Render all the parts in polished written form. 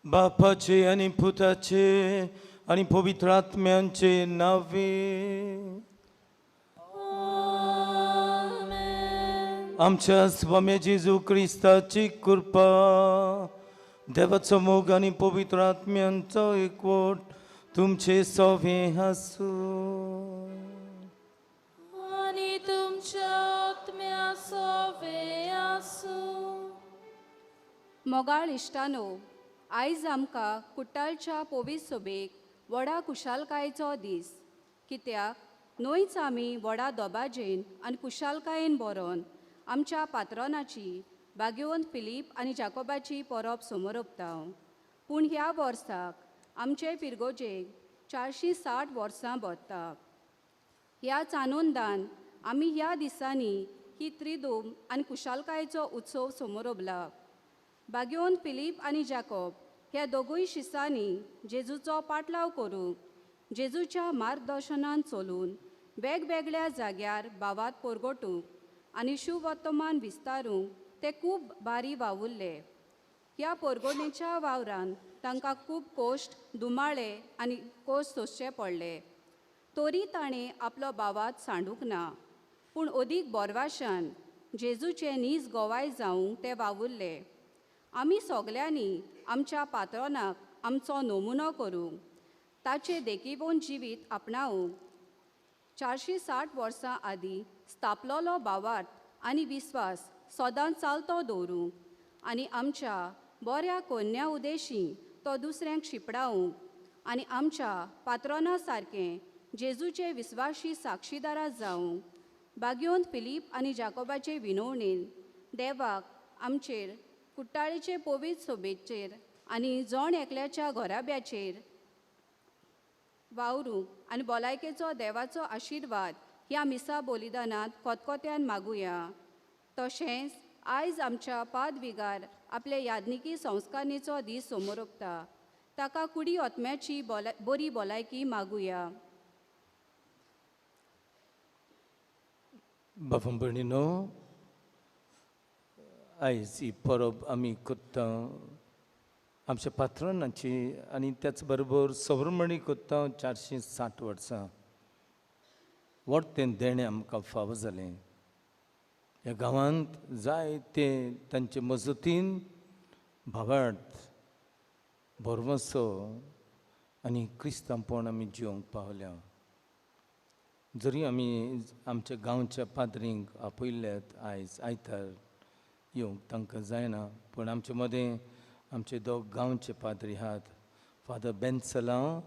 बापाचे आनी पुताचे आनी पवित्र आत्म्यांचे नांवे आमच्या स्वामी जेजू क्रिस्ताची कृपा, देवाचो मोग आनी पवित्र आत्म्यांचो एकवट तुमचे सवे आसूं आनी तुमच्या आत्म्या सवे आसूं. मोगाळ इश्टानो, आयज आमकां कुट्टाळच्या पोवीस सोबेक व्हडा खुशालकायेचो दीस, कित्याक न्हयच आमी व्हडा दोबाजेन आनी खुशालकायेन बरोवन आमच्या पात्रोनाची भाग्यवंत फिलीप आनी जाकोबाची परब समोरपता. पूण ह्या वर्साक आमचे पिरगोजेक 460 वर्सां भरता. ह्याच आनंदान आमी ह्या दिसांनी ही त्रिदोम आनी खुशालकायेचो उत्सव समोरपला. भाग्यवंत फिलीप आनी जाकोब ह्या दोगूय शिसांनी जेजूचो पाटलाव करूंक, जेजूच्या मार्गदर्शनान चलून वेगवेगळ्या जाग्यार भावात परगटूंक आनी शुवर्तमान विस्तारूंक ते खूब बारी वावुरले. ह्या परगणेच्या वावरान तांकां खूब कोश्ट, दुमाळे आनी कोश्ट सोंसचे पडले. तरी ताणें आपलो भावात सांडूंक ना, पूण अदीक बोरवाशान जेजूचे नीज गोवाय जावंक ते वावुरले. आमी सगल्यांनी आमच्या पात्रोनाक आमचो नमुनो करूंक, ताचे देखीवन जिवीत आपणावंक 460 वर्सां आदीं स्थापलोलो भावार्थ आनी विस्वास सदांच चालतो दवरूंक आनी आमच्या बऱ्या कोन्या उदेशी तो दुसऱ्यांक शिपडावंक आनी आमच्या पात्रोना सारकें जेजूचे विस्वाशी साक्षीदारा जावंक भाग्यवंत फिलीप आनी जाकोबाचे विनवणेन देवाक आमचेर कुट्टाळेचे पवित्र सोबेचेर आनी जण एकल्याच्या घराब्याचेर वावरूंक आनी भलायकेचो देवाचो आशिर्वाद ह्या मिसा बलिदानांत कोतकोत्यान मागुया. तशेंच आयज आमच्या पादविगार आपले यादनिकी संस्कारणेचो दीस समोरपता, ताका कुडी आत्म्याची बरी भलायकी मागुया. बाबा भयणीनो, आयज ही परब आमी करता आमच्या पात्रणाची आनी त्याच बरोबर सवर्मणी करता 460 वर्सां. व्हड तें देणें आमकां फावो जालें. ह्या गांवांत जायते तांचे मजतीन भावार्थ, भरवंसो आनी क्रिस्तांवपण आमी जिवंक पावल्या. जरी आमी आमच्या गांवच्या पाद्रींक आपयल्यात आयज आयतार येवंक तांकां जायना, पूण आमचे मदें आमचे दोग गांवचे पाद्री आहात, फादर बेन्सलांव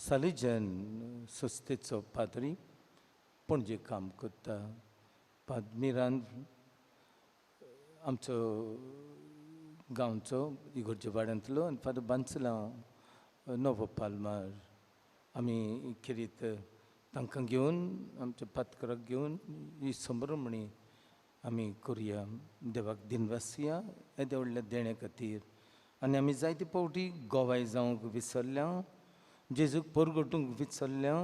सालिजन संस्थेचो पाद्री पणजे काम करता, पाद मिरान आमचो गांवचो इगर्जे वाड्यांतलो, आनी फादर बांसलांव नवो पालमार. आमी खेरीत तांकां घेवन आमच्या पातकराक घेवन ही संभ्रमणी आमी करुया, देवाक दिनवासया येद्या व्हडल्या देण्या खातीर. आनी आमी जायते फावटी गोवाय जावंक विसरल्या, जेजूक परगटूंक विसरल्या,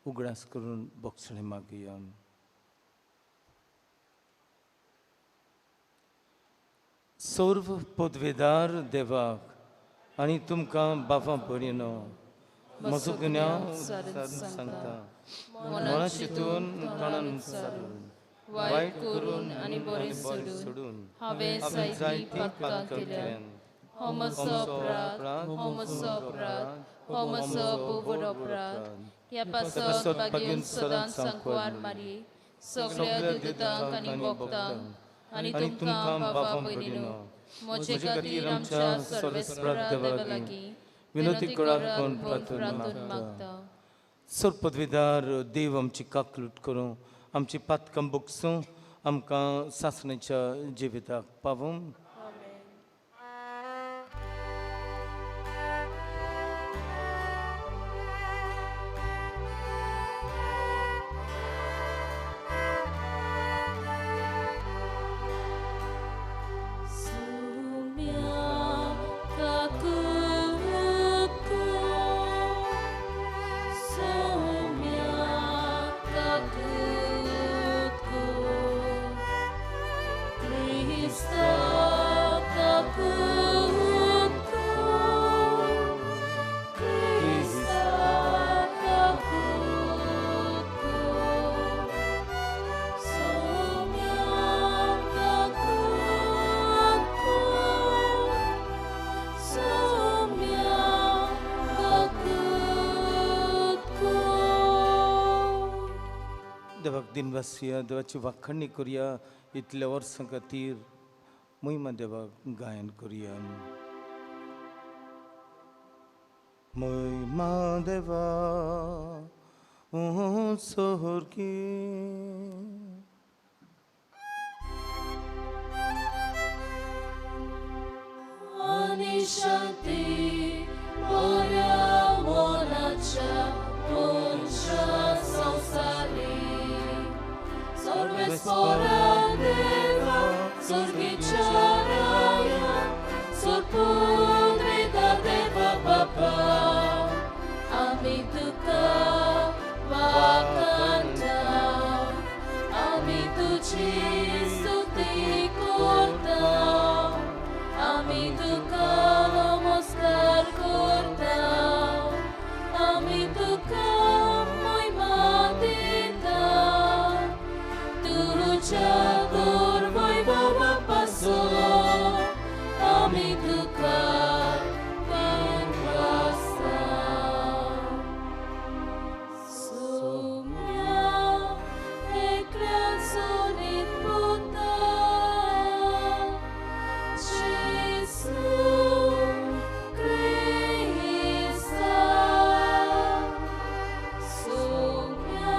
उगडास करून बोगसणें मागया. सर्व पदवेदार देवाक आनी तुमकां बाबा भरिनो म्हजो गुन्यांव सांगता, मना चिंतून तोंडान सारून वायट करून आनी बरें सोडून हांवें जायतीं पातकां केल्यांत. हो म्हजो अपराध, हो म्हजो अपराध, हो म्हजो व्हड अपराध. ह्या पासत बागेन सदांच सांकवार मारी सगळ्या दुदांक आनी भक्तांक आनी तुमकां बाबा भयणीनो म्हजे खातीर आमच्या सर्वेस्परा देवा लागीं विनंती करात म्हूण प्रार्थून मागता. सर पदवीदार देव आमची काकलूट करूं, आमची पातकां बोगसूं, आमकां सासणेच्या जिविताक पावूं. देवाक दिनवासया, देवाची वाखाणी करुया, इतल्या वर्सां खातीर महिमा देवाक गायन करुया. महिमा देवा सोरकी आनी शांती बऱ्या मनाच्या तुमच्या संवसारी सर्वेस्परा देवा स्वर्गीच्या राया सोरपुद्रेदा देवा बापा आमी तुका वाखाणटा, आमी तुजी स्तुती करता, आमी तुका नमस्कार करता, आमी तुका महिमा दिता. तुज्या दुर्वैभवा पासून आमी तुका दिनवासता. सोम्या एकल्या सोनीत पुता जेजू क्रिस्ता, सोम्या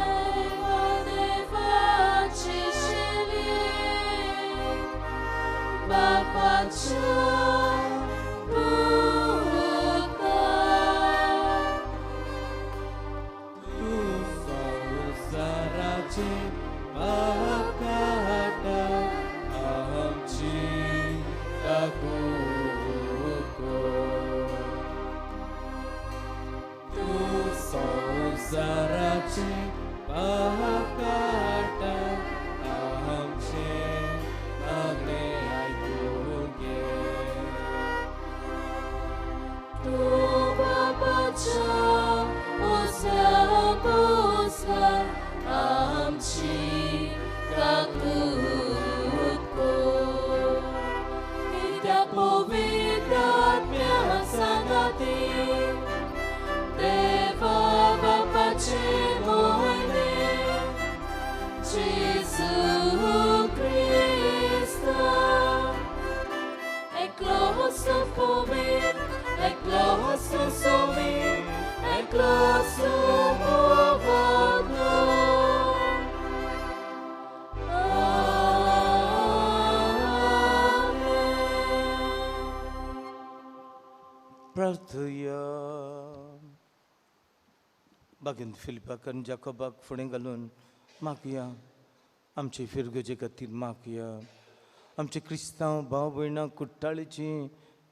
देवाची शेली बापाच्या पुता. तूं संवसाराचे पाप काडटा, आमची काकूट कर. तूं संवसाराचे पाप काडटा, आमचें मागणें आयकून घे. तूं बापाच्या उजव्या बोसला आमची काकूट कर. कित्याक पवित्र आत्म्या सांगाती देवा बापाची मोहिमा प्रार्थया. बागेन फिलिपाक आनी जाकोबाक फुडें घालून मागया, आमचे फिरगजे खातीर मागया. आमचे क्रिस्तांव भाव भयणां कुट्टाळेची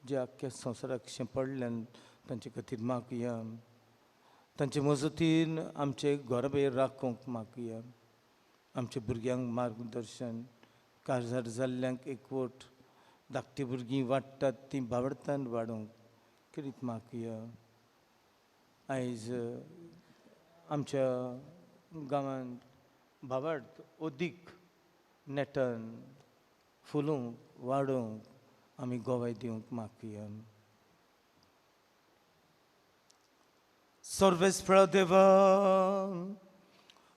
जे आख्ख्या संवसाराक शिंपडल्यान तांचे खातीर मागया. तांचे मजतीन आमचे घराबे राखूंक मागया. आमच्या भुरग्यांक मार्गदर्शन, काजार जाल्ल्यांक एकवट, धाकटी भुरगीं वाडटात तीं बावडतान वाडोवंक कितें मागया. आयज आमच्या गांवांत भावार्थ अदीक नेटान फुलूंक वाडोवंक आमी गोवाय दिवंक मागया. सर्वेस्परा देवा,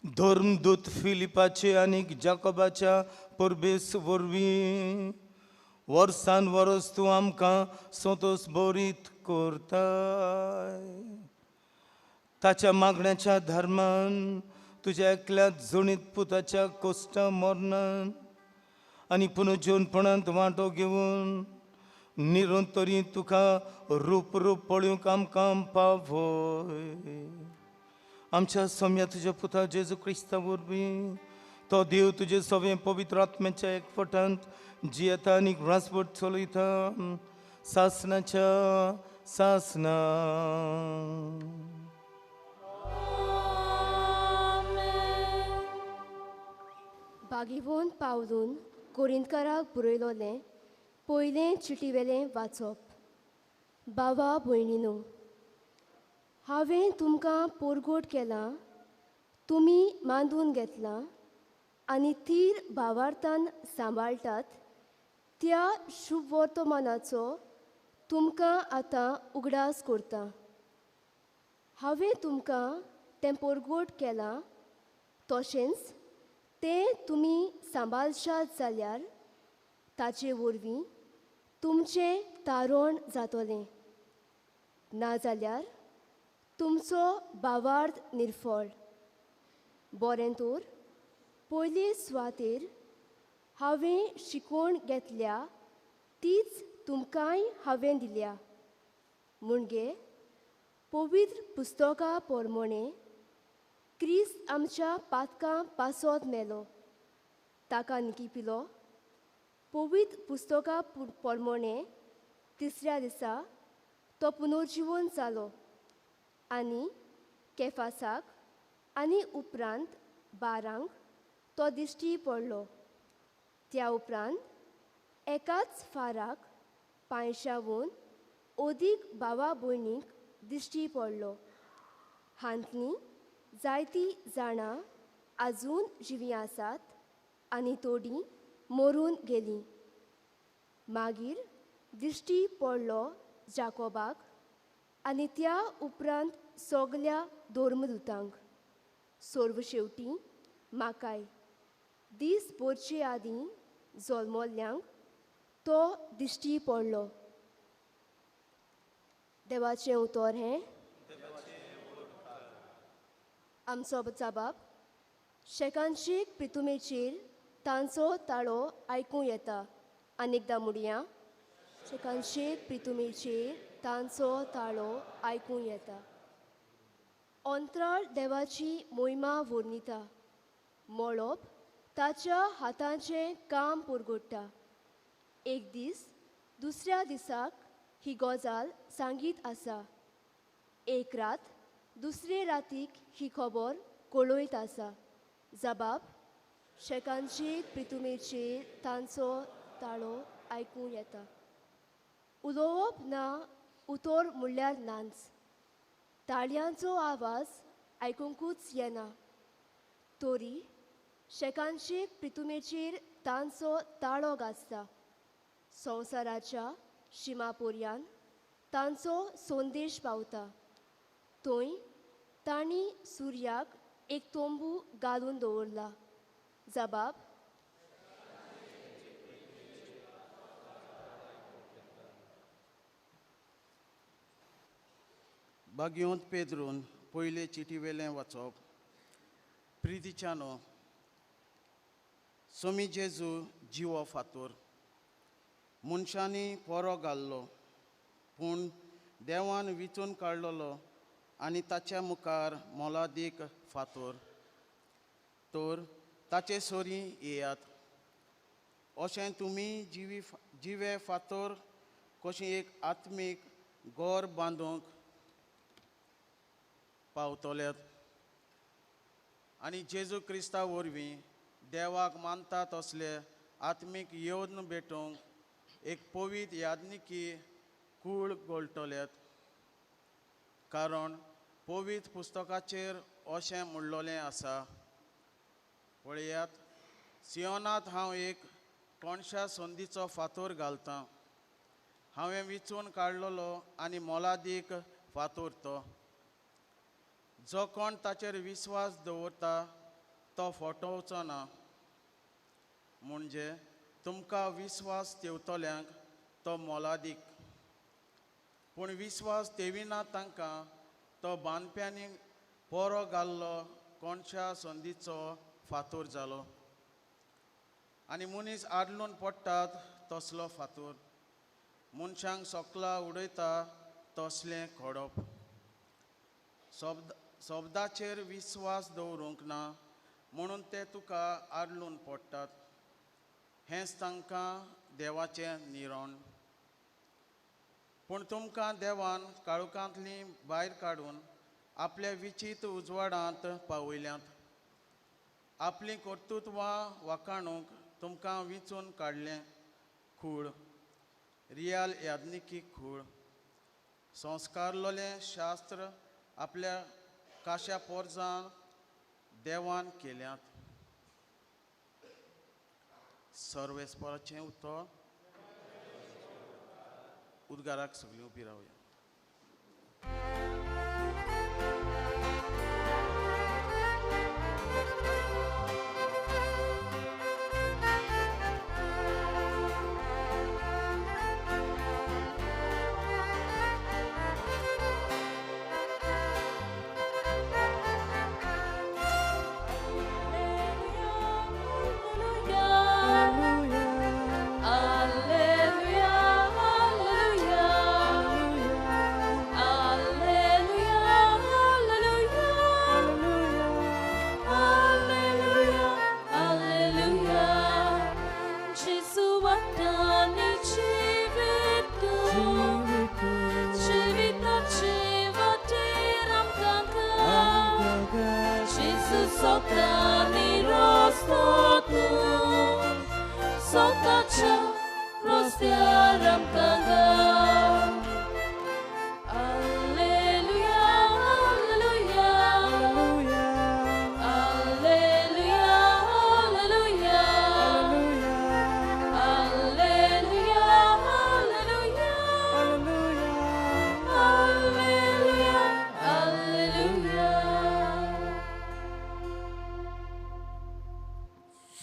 धर्मदूत फिलिपाचे आनी जाकोबाच्या परबेस वरवीं वर्सान वर्स तूं आमकां संतोस बरीत करताय. ताच्या मागण्याच्या धर्मान तुज्या एकल्या जणीत पुताच्या कोश्टा मरणान आनी पुनर्जीवनपणांत वांटो घेवन निरंतरी तुका रूप रूप पळोवंक आमकां पावय. आमच्या सोम्या तुज्या पुता जेजू क्रिस्ता वरवीं तो देव तुजे सगळें पवित्र आत्म्याच्या एकवटांत जियेता आनी रासभर चलयता सासनाच्या सासना. बागीवोन पावलून कोरिंतकाराक बरयलोलें पयलें चिटीवेलें वाचप. बाबा भयणीनो, हांवें तुमकां पोरगोट केलां, तुमी मांदून घेतलां आनी थीर भावार्थान सांबाळटात त्या शुभवर्तमानाचो तुमकां आतां उगडास करता. हांवें तुमकां तें पोरगोट केलां तशेंच तें तुमी सांबाळशात जाल्यार ताचे वरवीं तुमचें तारण जातलें, नाजाल्यार तुमचो भावार्थ निर्फळ. बरें तर पयले सुवातेर हांवें शिकोवन घेतल्या तीच तुमकांय हांवें दिल्या, म्हणजे पवित्र पुस्तका प्रमाणें क्रिस्त आमच्या पातकां पासत मेलो, ताका निकिपिलो, पवित्र पुस्तका प्रमाणें तिसऱ्या दिसा तो पुनर्जीवन जालो आनी केफासाक आनी उपरांत बारांक तो दिश्टी पडलो. त्या उपरांत एकाच फाराक पांयशावून अदीक भावा भयणीक दिश्टी पडलो. हांतलीं जायतीं जाणां आजून जिवीं आसात आनी थोडीं मरून गेलीं. मागीर दिश्टी पडलो जाकोबाक आनी त्या उपरांत सगल्या धर्मदूतांक. सर्व शेवटी म्हाकाय दीस भरचे आदीं जल्मल्ल्यांक तो दिश्टी पडलो. देवाचें उतर हें. आमचो बाब शेकांशीक प्रितुमेचेर तांचो ताळो आयकूं येता. आनी एकदां म्हणया, शेकांशीक प्रितुमेचेर तांचो ताळो आयकूं येता. अंतराळ देवाची मोहिमा वर्णिता, मळप ताच्या हाताचें काम पुरगोडटा. एक दीस दुसऱ्या दिसाक ही गजाल सांगीत आसा, एक रात दुसरे रातीक ही खबर कळयत आसा. जबाब शेकांची प्रितुमेचेर तांचो ताळो आयकूं येता. उलोवप ना उतर म्हणल्यार नाच, ताळयांचो आवाज आयकुंकूच येना, तरी शेकांशी प्रितुमेचेर तांचो ताळो गाजता. संवसाराच्या शिमापोरयान तांचो संदेश पावता. थंय तांणी सुर्याक एक तोंबू घालून दवरला. जबाब बागयोंत पेद्रून पयले चिटीवेलें वाचप. प्रितीच्यानो, सोमी जेजू जिवो फातोर मनशांनी पोरो घाल्लो, पूण देवान विचून काडलेलो आनी ताच्या मुखार मोलादीक फातोर तर ताचे सोरी येयात. अशें तुमी जिवे फातोर कशी एक आत्मीक गोर बांदूंक पावतल्यात आनी जेजू क्रिस्ता वरवीं देवाक मानता तसले आत्मीक येवन भेटूंक एक पवित्र याज्ञिकी कूळ गोळटल्यात. कारण पवित्र पुस्तकाचेर अशें म्हणलेलें आसा, पळयात सियोनांत हांव एक कोणशा संदीचो फातोर घालतां, हांवें विचून काडलेलो आनी मोलादीक फातोर तो. जो कोण ताचेर विस्वास दवरता तो फटोवचो ना. म्हणजे तुमकां विस्वास तेवतल्यांक तो मोलादीक, पूण विस्वास तेविना तांकां तो बांदप्यांनी पोरो घाल्लो कोणशा संदीचो फातोर जालो आनी मनीस आडलून पडटात तसलो फातोर, मनशांक सोकला उडयता तसलें खोडप. शब्दाचेर विस्वास दवरूंक ना म्हणून ते तुका आडलून पडटात. हेंच तांकां देवाचें निरण. पूण तुमकां देवान काळोखांतली भायर काडून आपल्या विचित उजवाडांत पावयल्यात. आपलीं कर्तृत्वां वाखाणूंक तुमकां विंचून काडलें खूळ, रियाल याज्ञिकी खूळ, संस्कारलेलें शास्त्र आपल्या काश्या पोरजान देवान केल्यात. सर्वेस्पराचें उतर. उद्गाराक सगळीं उबी रावया.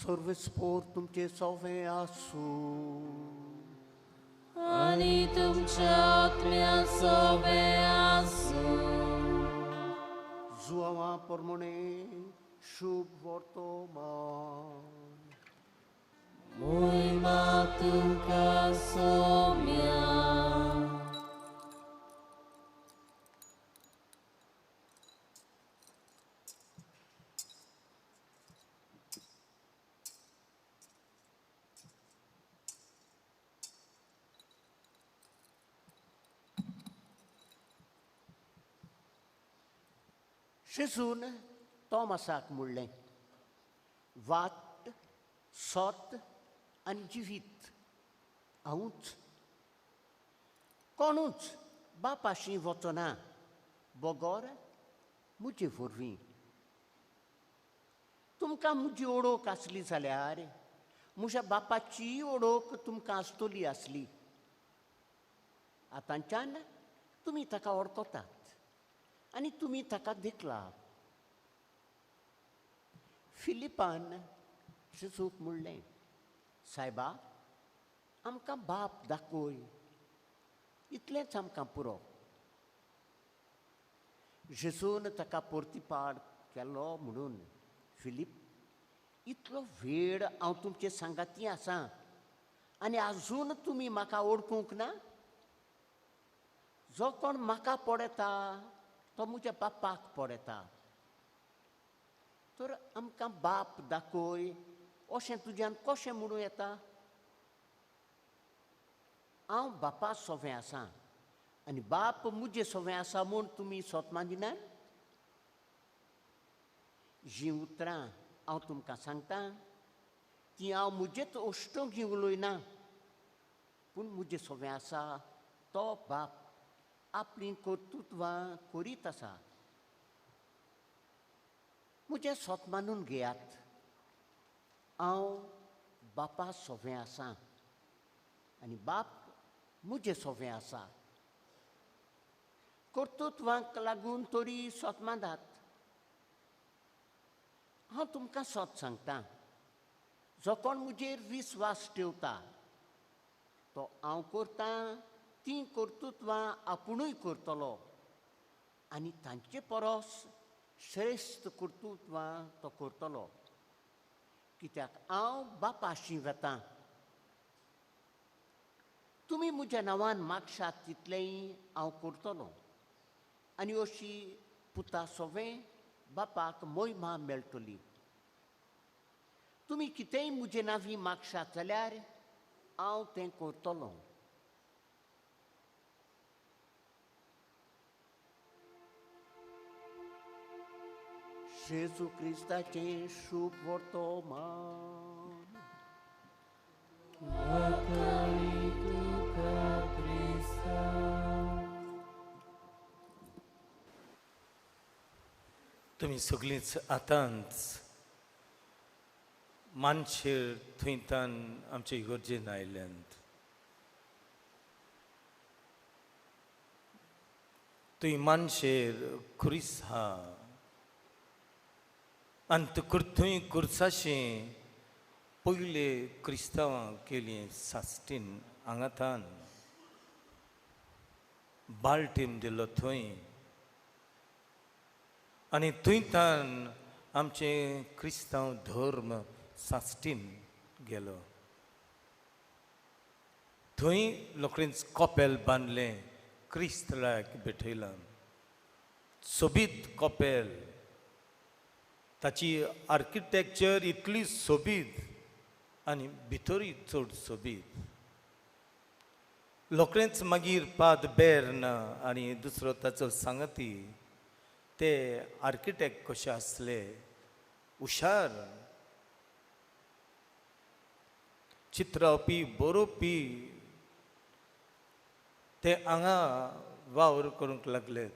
सर्वेस्पोर तुमचे सवे आसूं आनी तुमच्या आत्म्या सवे आसूं. जुआवा परमणे शुभ वर्तमान. मोहिमा तुमकां सोम्या. जेजून तॉमासाक म्हणलें, वाट सत आनी जिवीत हांवूच. कोणूच बापाशी वचना बगर म्हजे वरवीं. तुमकां म्हजी ओळख आसली जाल्यार म्हज्या बापाची ओळख तुमकां आसतली आसली. आतांच्यान तुमी ताका वळखतात आनी तुमी ताका देखला. फिलिपान जेजूक म्हणलें, सायबा आमकां बाप दाखय, इतलेंच आमकां पुरो. जेजून ताका परतीपाड केलो म्हणून, फिलीप इतलो वेळ हांव तुमचे सांगाती आसा आनी आजून तुमी म्हाका वळखूंक ना? जो कोण म्हाका पळयता तो म्हज्या बापाक पळयता. तर आमकां बाप दाखय अशें तुज्यान कशें म्हणूं येता? हांव बापा सोवें आसा आनी बाप म्हजे सोवें आसा म्हूण तुमी सोत मानिनात? जीं उतरां हांव तुमकां सांगता ती हांव म्हजेच अश्टोंक उलयना, पूण म्हजे सोवें आसा तो बाप आपलीं कर्तृत्वां करीत आसा. म्हजें सोत मानून घेयात, हांव बापा सोवें आसा आनी बाप म्हजें सोवें आसा. कर्तृत्वांक लागून तरी सोत मानात. हांव तुमकां सोत सांगता, जो कोण म्हजेर विस्वास ठेवता तो हांव करतां तीं कर्तृत्वां आपुणूय करतलो आनी तांचे परस श्रेश्ठ कर्तृत्वां तो करतलो, कित्याक हांव बापाशी वतां. तुमी म्हज्या नांवान मागशात तितलेंय हांव करतलो आनी अशी पुता सोवें बापाक मोहिमा मेळटली. तुमी कितेंय म्हजे नांवी मागशात जाल्यार हांव तें करतलो. जेजू क्रिस्ताचें शुभ वर्तमान. तुमी सगळींच आतांच मानशेर थंयतान आमचे इगर्जेन आयल्यांत. थंय मानशेर खुरीस आहा आनी थंय खुर्साशें पयले क्रिस्तांवां केली साश्टीन हांगातान बालटीम दिलो थंय आनी थंयतान आमचें क्रिस्तांव धर्म साश्टीन गेलो. थंय लोकडेच कपेल बांदलें, क्रिस्तलाक भेटयलां, सोबीत कपेल. ताची आर्किटेक्चर इतली सोबीत आनी भितरूय चड सोबीत. लोकडेच मागीर पाद बेर्न आनी दुसरो ताचो सांगती ते आर्किटेक्ट कशे आसले, हुशार चित्रावपी बरोवपी, ते हांगा वावर करूंक लागले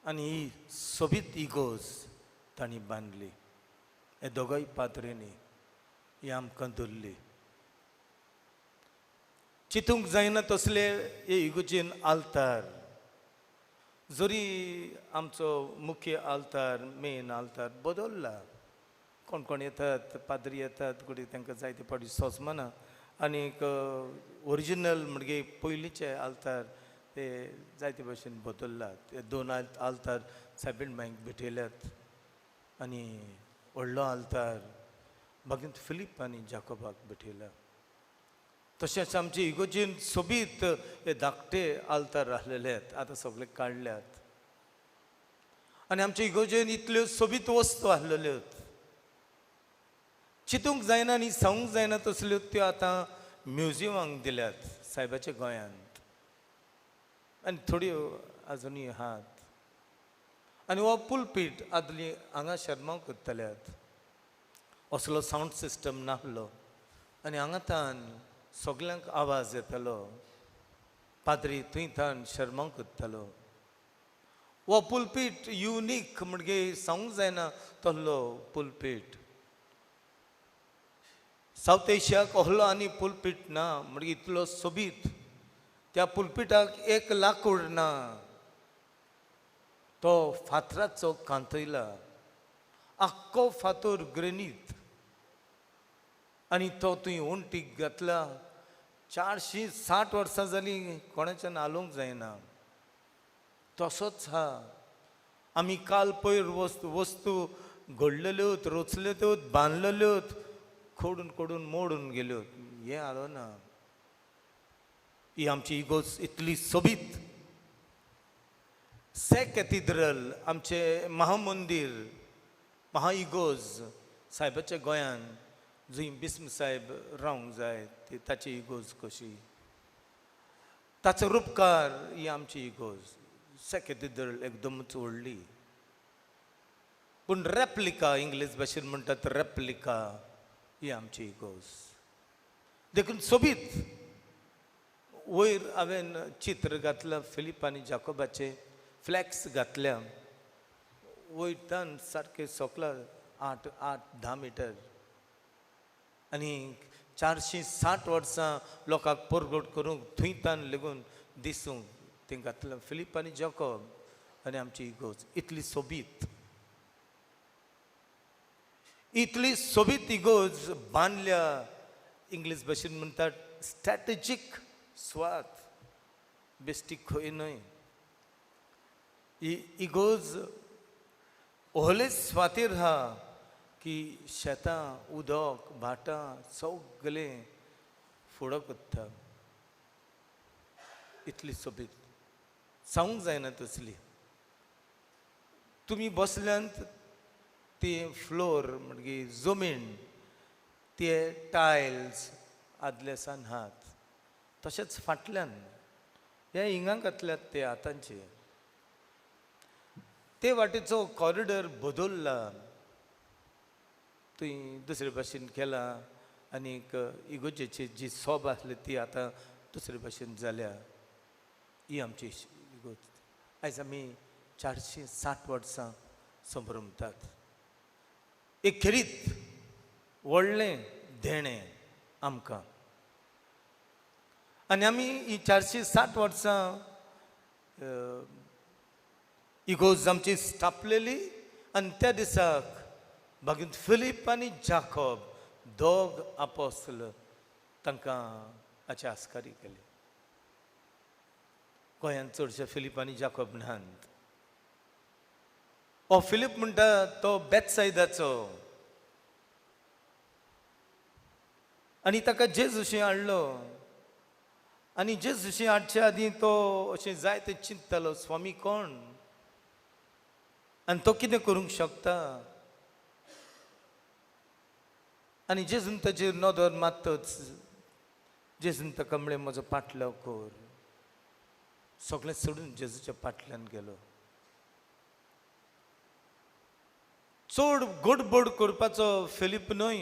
आनी ही सोबीत इगोर्ज तांणी बांदली. हे दोगांय पाद्रींनी ही आमकां धरली. चितूंक जायना तसले हे इगोर्जेन आल्तार, जरी आमचो मुख्य आल्तार मेन आल्तार बदल्ला, कोण कोण येतात पाद्री येतात कुडी तांकां जायते फावटी सोंसमना आनीक ओरिजिनल म्हणजे पयलींचे आल्तार ते जायते भशेन बदल्लात. ते दोन आल्तार सायबीण मांयक भेटयल्यात आनी व्हडलो आल्तार बागीन फिलीप आनी जाकोबाक भेटयला. तशेंच आमचे इगोर्जेन सोबीत हे धाकटे आल्तार आसलेले आतां सगळे काडल्यात आनी आमचे इगोर्जेन इतल्यो सोबीत वस्तू आसलेल्यो चितूंक जायना आनी सांगूंक जायना तसल्यो त्यो आतां म्युजियमांक दिल्यात सायबाच्या गोंयांत आनी थोड्यो आजुनूय आहात. आनी हो पुलपीट आदली हांगा शर्मांव करताल्यात, असलो सावंड सिस्टम नासलो आनी हांगा तान सगल्यांक आवाज येतालो, पाद्री थंय तान शर्मांव करतालो. हो पुलपीट युनीक म्हणजे सांगूंक जायना तसलो पुलपीट. सावथ एशियाक असलो आनी पुलपीट ना म्हणजे इतलो सोबीत. त्या पुलपिटाक एक लाकूड ना, तो फातराचो कांतयला, आख्खो फातर ग्रेनीत आनी तो तुवें वण्टीक घातला. 460 वर्सां जालीं कोणाच्यान हालोवंक जायना, तसोच आहा. आमी काल पयर वस्तू घडलेल्यो, रचल्यो, बांदलेल्यो, खोडून खोडून मोडून गेल्यो, हें हालो ना. ही आमची इगोर्ज इतली सोबीत. से कॅथिड्रल आमचें महामंदीर, महाइगोर्ज सायबाच्या गोंयान जंय बिस्म सायब रावंक जाय ती ताची इगोर्ज कशी, ताचो रुपकार ही आमची इगोर्ज. से कॅथिड्रल एकदमच व्हडली, पूण रेप्लिका, इंग्लीश भाशेन म्हणटात रेप्लिका, ही आमची इगोर्ज. देखून सोबीत. वयर हांवें चित्र घातलां फिलीप आनी जाकोबाचें, फ्लॅक्स घातल्या वयतान सारकें सोकला 8 8 10 मिटर, आनी 460 वर्सां लोकांक परगट करूंक थंयतान लेगून दिसूंक तें घातलां फिलीप आनी जाकोब. आनी आमची इगोर्ज इतली सोबीत, इतली सोबीत इगोर्ज बांदल्या. इंग्लीश भाशेन म्हणटात स्ट्रॅटेजीक स्वात, बेश्टी खंय न्हय. ही इगोर्ज ओहलेच स्वातीर आहा की शेतां, उदक, भाटां सगलें फुडो कोत्ता. इतली सोबीत सांगूंक जायना तसली. तुमी बसल्यांत ती फ्लोर म्हणटकीर जमीन, ते टायल्स आदले सान हात, तशेंच फाटल्यान हे हिंगा घातल्यात ते आतांचे. ते वाटेचो कॉरिडोर बदल्ला, थंय दुसरे भाशेन केला, आनीक इगोर्जेची जी सोब आसली ती आतां दुसरे भाशेन जाल्या. ही आमची इगोर्ज. आयज आमी 460 वर्सां संभ्रमतात. एक खेरीत व्हडलें देणें आमकां. आनी आमी ही 460 वर्सां इगोर्ज आमची स्थापलेली. आनी त्या दिसाक मागीर फिलीप आनी जाकोब दोग आपोस्ल तांकां हाचे आस्कारी केले. गोंयांत चडशे फिलीप आनी जाकोब न्हांत. हो फिलीप म्हणटा तो बेतसायदाचो, आनी ताका जेजूशी हाडलो. आनी जेजूशी हाडचे आदीं तो अशें जायते चिंततालो, स्वामी कोण आनी तो कितें करूंक शकता. आनी जेजून ताचेर नदर मारतच जेजून ताका म्हणलें, म्हजो पाटलाव कर. सगळें सोडून जेजूच्या पाटल्यान गेलो. चड गडबड करपाचो फिलीप न्हय.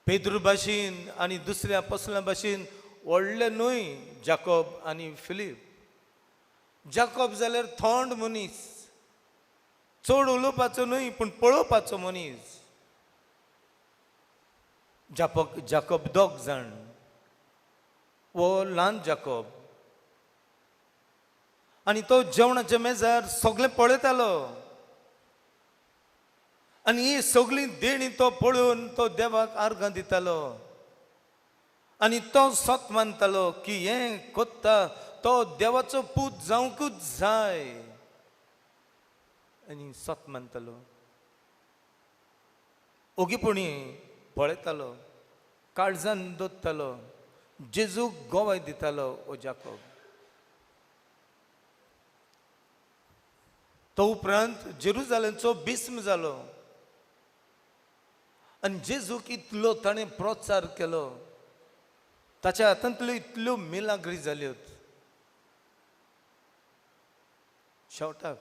पेद्रू भाशेन आनी दुसऱ्या आपोस्तां भाशेन व्हडले न्हय जाकोब आनी फिलीप. जाकोब जाल्यार थंड मनीस, चड उलोवपाचो न्हय पूण पळोवपाचो मनीस. जाकोब दोग जाण, हो ल्हान जाकोब, आनी तो जेवणाच्या मेजार सगळें पळयतालो. आनी ही सगळीं देणी तो पळोवन तो देवाक आर्गां दितालो. आनी तो सत मानतालो की हें कोत्ता तो देवाचो पूत जावंकूच जाय. आनी सत मानतालो, ओगीपणी पळयतालो, काळजान दोत्तालो, जेजूक गोवाय दितालो ओ जाकोब. तो उपरांत जेरुजालेमचो बिस्म जालो आनी जेजूक इतलो ताणें प्रोत्सार केलो, ताच्या हातांतल्यो इतल्यो मिलाग्री जाल्यो. शेवटाक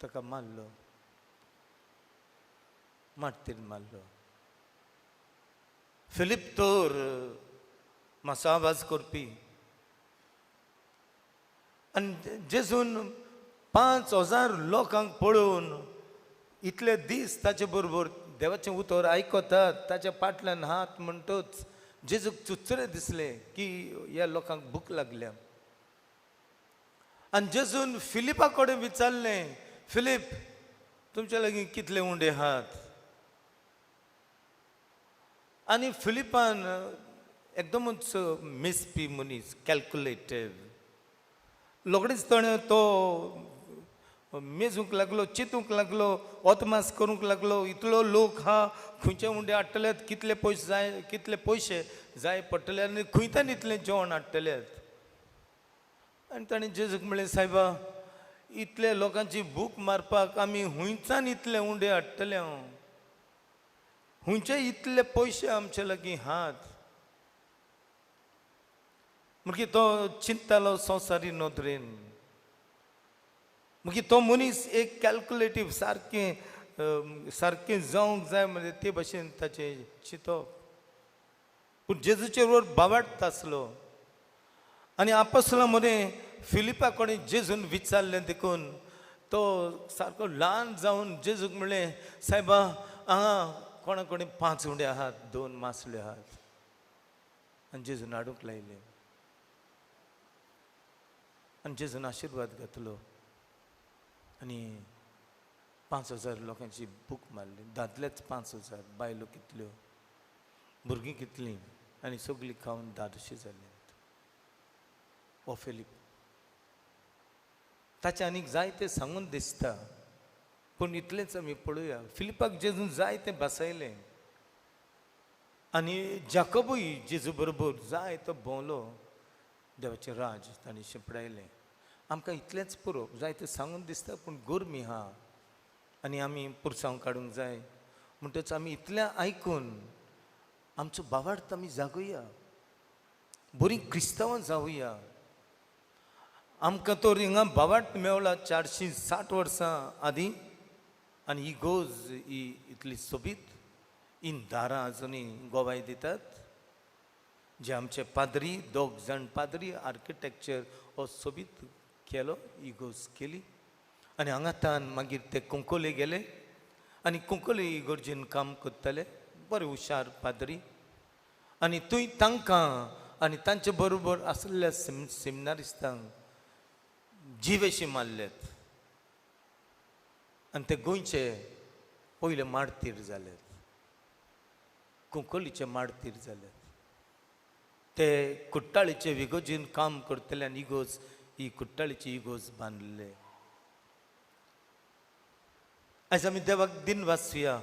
ताका मारलो, मार्तीन मारलो. फिलीप तर मातसो आवाज करपी. आनी जेजून 5000 लोकांक पळोवन इतले दीस ताचे बरोबर देवाचें उतर आयकतात, ताच्या फाटल्यान हात म्हणटच जेजूक चुचरे दिसले की ह्या लोकांक भूक लागल्या. आनी जेजून फिलिपा कडेन विचारलें, फिलीप तुमच्या लागीं कितले उंडे हात? आनी फिलिपान एकदमच मिसपी मनीस, कॅल्कुलेटीव, रोखडीच ताणें तो मेजूंक लागलो, चिंतूंक लागलो, ओतमास करूंक लागलो. इतलो लोक हा, खंयचे उंडे हाडटले, कितले पयशे जाय, कितले पयशे जाय पडटले आनी खंयच्यान इतलें जेवण हाडटले. आनी ताणें जेजूक म्हणलें, सायबा इतले लोकांची भूक मारपाक आमी हुंयच्यान इतले उंडे हाडटले, हांव हुंयचे इतले पयशे आमचे लागीं हात. मागीर तो चिंततालो संवसारी नदरेन. मागीर तो मनीस एक कॅल्कुलेटीव सारकें सारकें जावंक जाय म्हणजे ते भशेन ताचें चिंतप. पूण जेजूचेर वर बावाडत आसलो. आनी आपसला मदें फिलिपा कडेन जेजून विचारलें देखून तो सारको ल्हान जावन जेजूक म्हणलें, सायबा हांगा कोणा कडेन 5 उंडे आहात, 2 मासल्यो आहात. आनी जेजून हाडूंक लायलें आनी जेजून आशिर्वाद घातलो आनी 5000 लोकांची भूक मारली. दादलेच 5000, बायलो कितल्यो, भुरगीं कितलीं, आनी सगळीं खावन धादोशी जालीं. हो फिलीप ताचें आनीक जाय तें सांगून दिसता, पूण इतलेंच आमी पळोवया. फिलिपाक जेजून जाय तें बसयलें आनी जाकोबूय जेजू बरोबर जाय तो भोंवलो, देवाचें राज ताणें शिंपडायलें. आमकां इतलेंच पुरो, जाय तें सांगून दिसता, पूण गरमी आहा आनी आमी पुरसांव काडूंक जाय. म्हणटच आमी इतलें आयकून आमचो बावार्थ आमी जागोवया, बरीं क्रिस्तांवां जावया. आमकां तर हिंगा बावार्थ मेवला 460 वर्सां आदीं, आनी ही गोज ही इतली सोबीत, ही दारां आजुनूय गोवाय दितात. जे आमचे पाद्री, 2 जाण पाद्री आर्किटेक्चर हो सोबीत केलो, ही गोज केली. आनी हांगा मागीर ते कुंकोले गेले आनी कुंकोले इगर्जेन काम करताले, बरे हुशार पाद्री. आनी थंय तांकां आनी तांचे बरोबर आसलेल्या सिमनारिस्तांक जिवेशी मारल्यात आनी ते गोंयचे पयले मार्तीर जाल्यात, कुंकोलीचे मार्तीर जाल्यात. ते कुट्टाळीचे विगोजीन काम करतले आनी इगोज, ही कुट्टाळीची इगोज बांदले. आयज आमी देवाक दिन वाचुया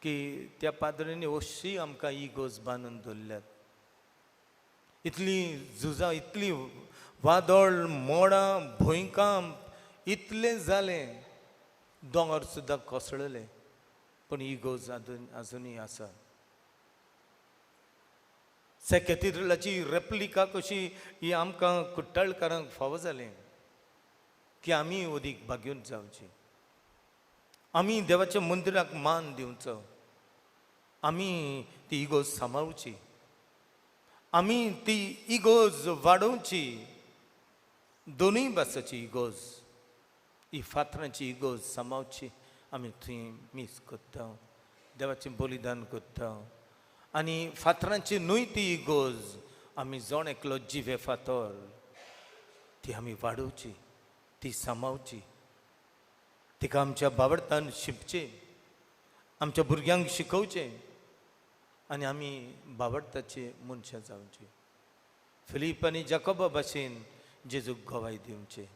की त्या पाद्रींनी अशी आमकां इगोज बांदून दवरल्यात. इतलीं झुजां, इतलीं वादळ, मोडां, भुंयकांप इतलें जालें, दोंगर सुद्दां कोसळले, पूण इगोज आजुनूय आसा. से कॅथेड्रलाची रेप्लिका कशी ही आमकां कुट्टाळकारांक फावो जालें की आमी अदीक भाग्योन जावची, आमी देवाच्या मंदिराक मान दिवचो, आमी ती इगोज सांबाळची, आमी ती इगोज वाडोवची. दोनूय भासाची इगोज, ही फातरांची इगोज सांबाळची. आमी थंय मीस करता, देवाचें बलिदान करता आनी फातरांची न्हय ती इगोज, आमी जण एकलो जिवे फातर, ती आमी वाडोवची, ती सांबाळची, तिका आमच्या बावडतान शिंपचें, आमच्या भुरग्यांक शिकोवचें आनी आमी बावडताचे मनशां जावचें. फिलीप आनी जाकोबा भाशेन जेजूक गवाय दिवचें.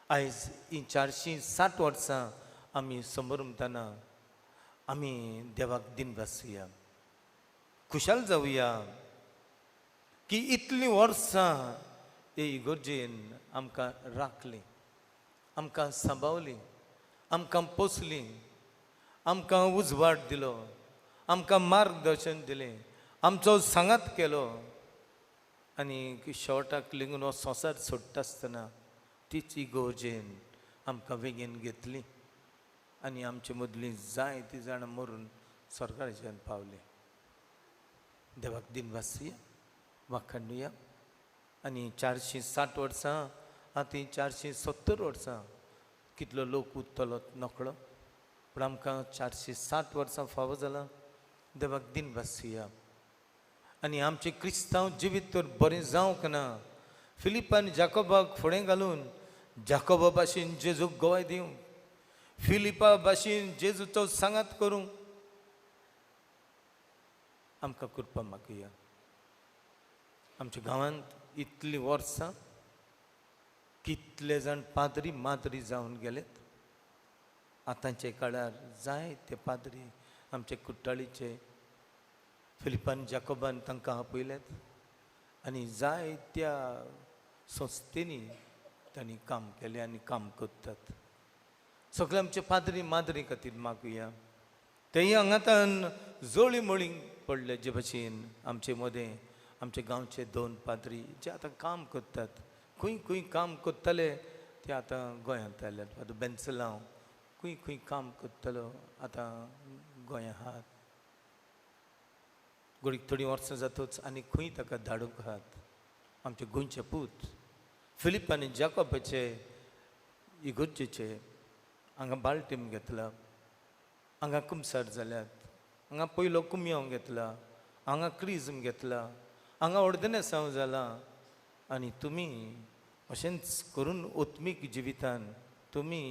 आयज ही 460 वर्सां आमी समरमतना आमी देवाक दिन वाचुया, खुशाल जावया की इतलीं वर्सां हे इगर्जेन आमकां राखलीं, आमकां सांबावलीं, आमकां पोसलीं, आमकां उजवाड दिलो, आमकां मार्गदर्शन दिलें, आमचो सांगात केलो. आनी शेवटाक लेगून हो संवसार सोडटा आसतना तीच इगर्जेन आमकां वेगेन घेतली आनी आमचे मदलीं जायतीं जाणां मरून सरकाराच्यान पावलीं. देवाक दिन वाचुया, वाखाणुया. आनी 460 वर्सां, आतां 470 वर्सां, कितलो लोक उरतलो नकळो, पूण आमकां 460 वर्सां फावो जालां. देवाक दिन वाचुया. आनी आमचें क्रिस्तांव जिवीत तर बरें जावंक ना. फिलिपान जाकोबाक फुडें घालून जाकोबा भाशेन जेजूक गवाय दिवंक, फिलिपा भाशेन जेजूचो सांगात करूंक आमकां कृपा मागुया. आमच्या गांवांत इतलीं वर्सां कितले जाण पाद्री माद्री जावन गेलेत. आतांचे काळार जायते पाद्री आमचे कुट्टाळीचे फिलिपान जाकोबान तांकां आपयल्यात आनी जायत्या संस्थेंनी तांणी काम केलें आनी काम करतात. सगळे आमचे पाद्री माद्री खातीर मागुया. तेय हांगातान जळी मळी पडले जे भशेन आमचे मदें आमचे गांवचे 2 पाद्री जे आतां काम करतात, खंय खंय काम करतले ते आतां गोंयांत आयल्यात. आतां बेन्सलांव खंय खंय काम करतलो आतां गोंया आहात. गोडीक थोडीं वर्सां जातच आनी खंय ताका धाडूंक आहात. आमचे गोंयचे पूत फिलीप आनी जाकोबाचे इगर्जेचे हांगा बालटीम घेतला, हांगा कुमसार जाल्यात, हांगा पयलो कुमयांव घेतला, हांगा क्रिज्म घेतला, हांगा ऑर्दनेसांव जाला. आनी तुमी अशेंच करून आत्मीक जिवितान तुमी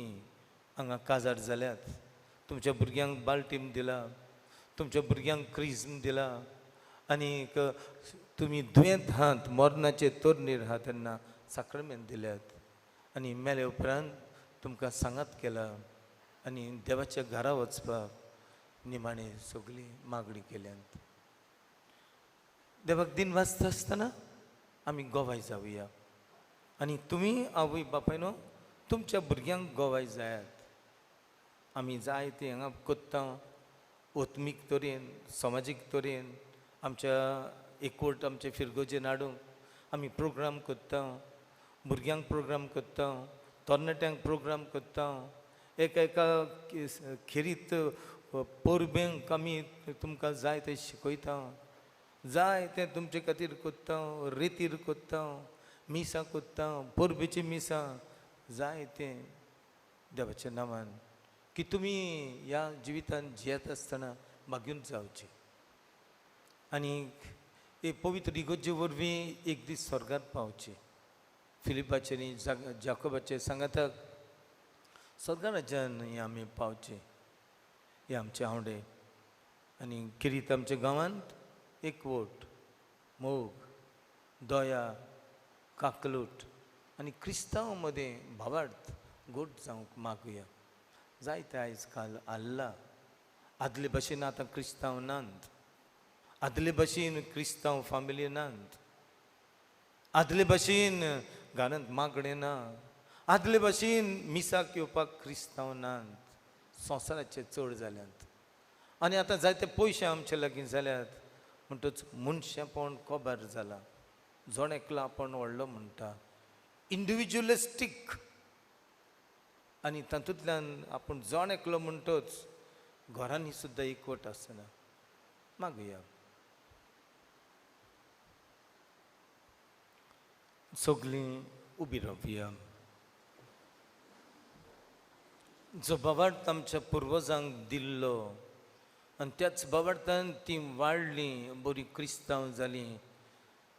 हांगा काजार जाल्यात. तुमच्या भुरग्यांक बालटीम दिला, तुमच्या भुरग्यांक क्रिज्म दिला आनीक तुमी दुयेंत आहात, मरणाचे तरणीर आहात तेन्ना साक्रमेंत दिल्यात आनी मेले उपरांत तुमकां सांगात केला आनी देवाच्या घरा वचपाक निमाणें सगळी मागणी केल्यात. देवाक दिन वाचता आसतना आमी गोवाय जावया आनी तुमी आवय बापायनो तुमच्या भुरग्यांक गोवाय जायात. आमी जाय तें हांगा कोत्ता आत्मीक तरेन, समाजीक तरेन, आमच्या एकवट आमचे फिरगोजेन हाडूंक आमी प्रोग्राम करता, भुरग्यांक प्रोग्राम करता, तरणाट्यांक प्रोग्राम करता. एका एका खेरीत परबेंक आमी तुमकां जाय तें शिकयता, जाय तें तुमचे खातीर करता, रेतीर करता, मिसां करता, परबेचीं मिसां, जाय तें देवाच्या नांवान की तुमी ह्या जिवितान जियेता आसतना मागून जावचें आनी एक पवित्र इगर्जे वरवीं एक दीस स्वर्गात पावचें. फिलिपाचे आनी जाकोबाचे सांगाताक स्वर्गाराज्यान हें आमी पावचें. हे आमचे आंवडे आनी किरीत आमच्या गांवांत एकवट, मोग, दया, काकलूट आनी क्रिस्तांव मदें भावार्थ गोड जावंक मागुया. जायते आयज काल आल्ला आदले भशेन आतां क्रिस्तांव नात, आदले भशेन क्रिस्तांव फामिली नात, आदले भशेन घरांत मागणें ना, आदले भशेन मिसाक येवपाक क्रिस्तांव नात. संवसाराचे चड जाल्यात आनी आतां जायते पयशे आमचे लागीं जाल्यात म्हणटच मनशेपण कोबार जालां. जण एकलो आपूण व्हडलो म्हणटा, इंडिविज्युअलिस्टीक, आनी तातूंतल्यान आपूण जण एकलो म्हणटच घरांनी सुद्दां एकवट आसना. मागुया. सगळीं उबी रावया. जो भावार्थ आमच्या पुर्वजांक दिल्लो आनी त्याच भावार्थान ती वाडलीं, बरी क्रिस्तांव जालीं,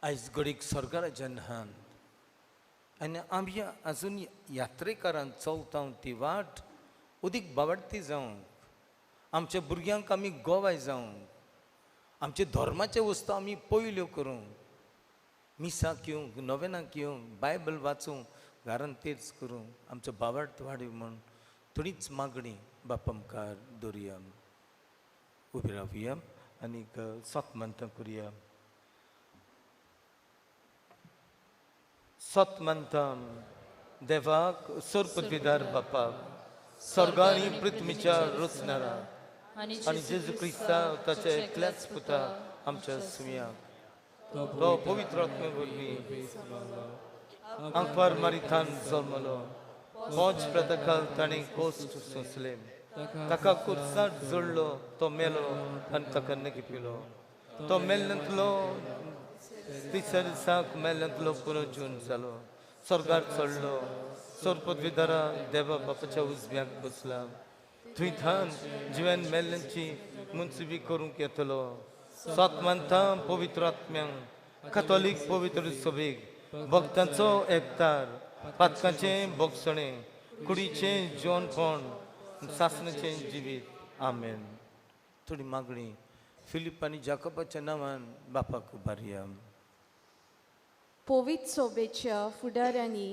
आयज घडीक स्वर्गाराज्यान आहात आनी आमी आजून यात्रेकारान चलता ती वाट अदीक भावार्थी जावंक, आमच्या भुरग्यांक आमी गोवाय जावंक, आमच्या धर्माचे वस्तू आमी पयल्यो करूंक, मिसाक येवंक, नोवेनाक येवंक, बायबल वाचूंक, घरान तेच करूंक आमचो भावार्थ वाडय म्हूण थोडीच मागणी बापा मुखार दवरुया. उबी रावया आनीक सत करुया. सत मानता देवाक, सर्पविदार बापाक, स्वर्गा आनी पृथ्वीच्या रचणारा आनी जेजू क्रिस्ता ताच्या एकल्याच पुता आमच्या सुम्याक, तो पवित्र आत्मे वरवीं आंकवार मारिथान जल्मलो, पोंच प्रतकाल ताणें कोश्ट सोंसले, ताका कुर्साट जोडलो, तो मेलो आनी ताका नगिपिलो, तो मेल्ल्यांतलो तिसऱ्या दिसाक मेल्ल्यांतलो पुनर्जीवन जालो, स्वर्गार चडलो, सर्पविदारा देवा बापाच्या उजव्याक बसला, थंय थान जिवेन मेल्ल्यांची मुन्सिबी करूंक येतलो. सत मानता पवित्र आत्म्यांक, कथोलीक पवित्र सभेक, भक्तांचो एकतार, पातकांचें भोगसणें, कुडीचें जिवनपण, सासणाचें जिवीत. आमेन. थोडी मागणी फिलीप आनी जाकोबाच्या नांवान बापाक उबारया. पवित्र सोबेच्या फुडाऱ्यांनी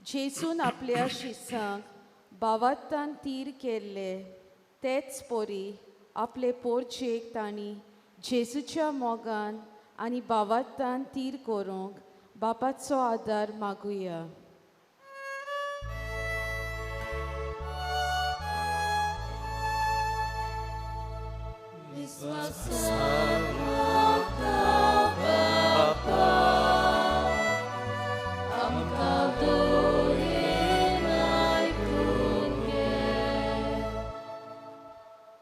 जेजून आपल्या शिसांक बावात्तान तीर केल्ले तेच पोरी आपले पोरचेक तांणी जेजूच्या मोगान आनी बावात्तान तीर करूंक बापाचो आदार मागुया.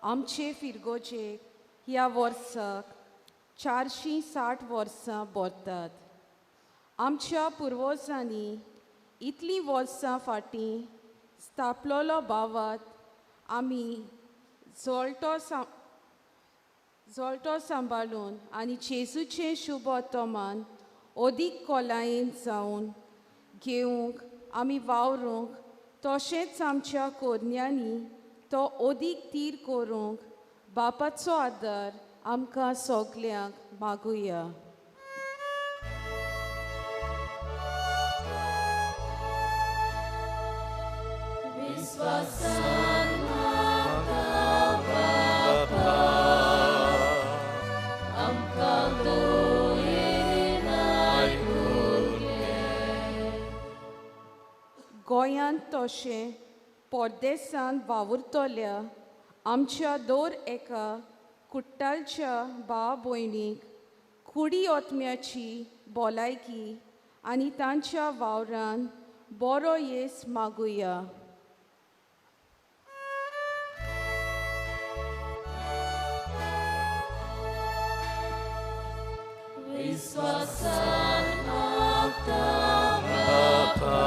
आमचे फिरगोजेक ह्या वर्साक 460 वर्सां भरतात. आमच्या पुर्वजांनी इतलीं वर्सां फाटीं स्थापलोलो बावात आमी जोळटो सांबाळून आनी जेजूचें शुभ वर्तमान अदीक खोलायेन जावन घेवंक आमी वावरूंक तशेंच आमच्या कोरन्यांनी तो अदीक तीर करूंक बापाचो आदार आमकां सगल्यांक मागुया. विश्वासान बापा आमकां दोयेन आयकून घे. गोंयांत तशें परदेसांत वावुरतल्या आमच्या दर एका कुट्टालच्या भाव भयणीक कुडी आत्म्याची भलायकी आनी तांच्या वावरान बरो येस मागुया. विश्वासान मागता बापा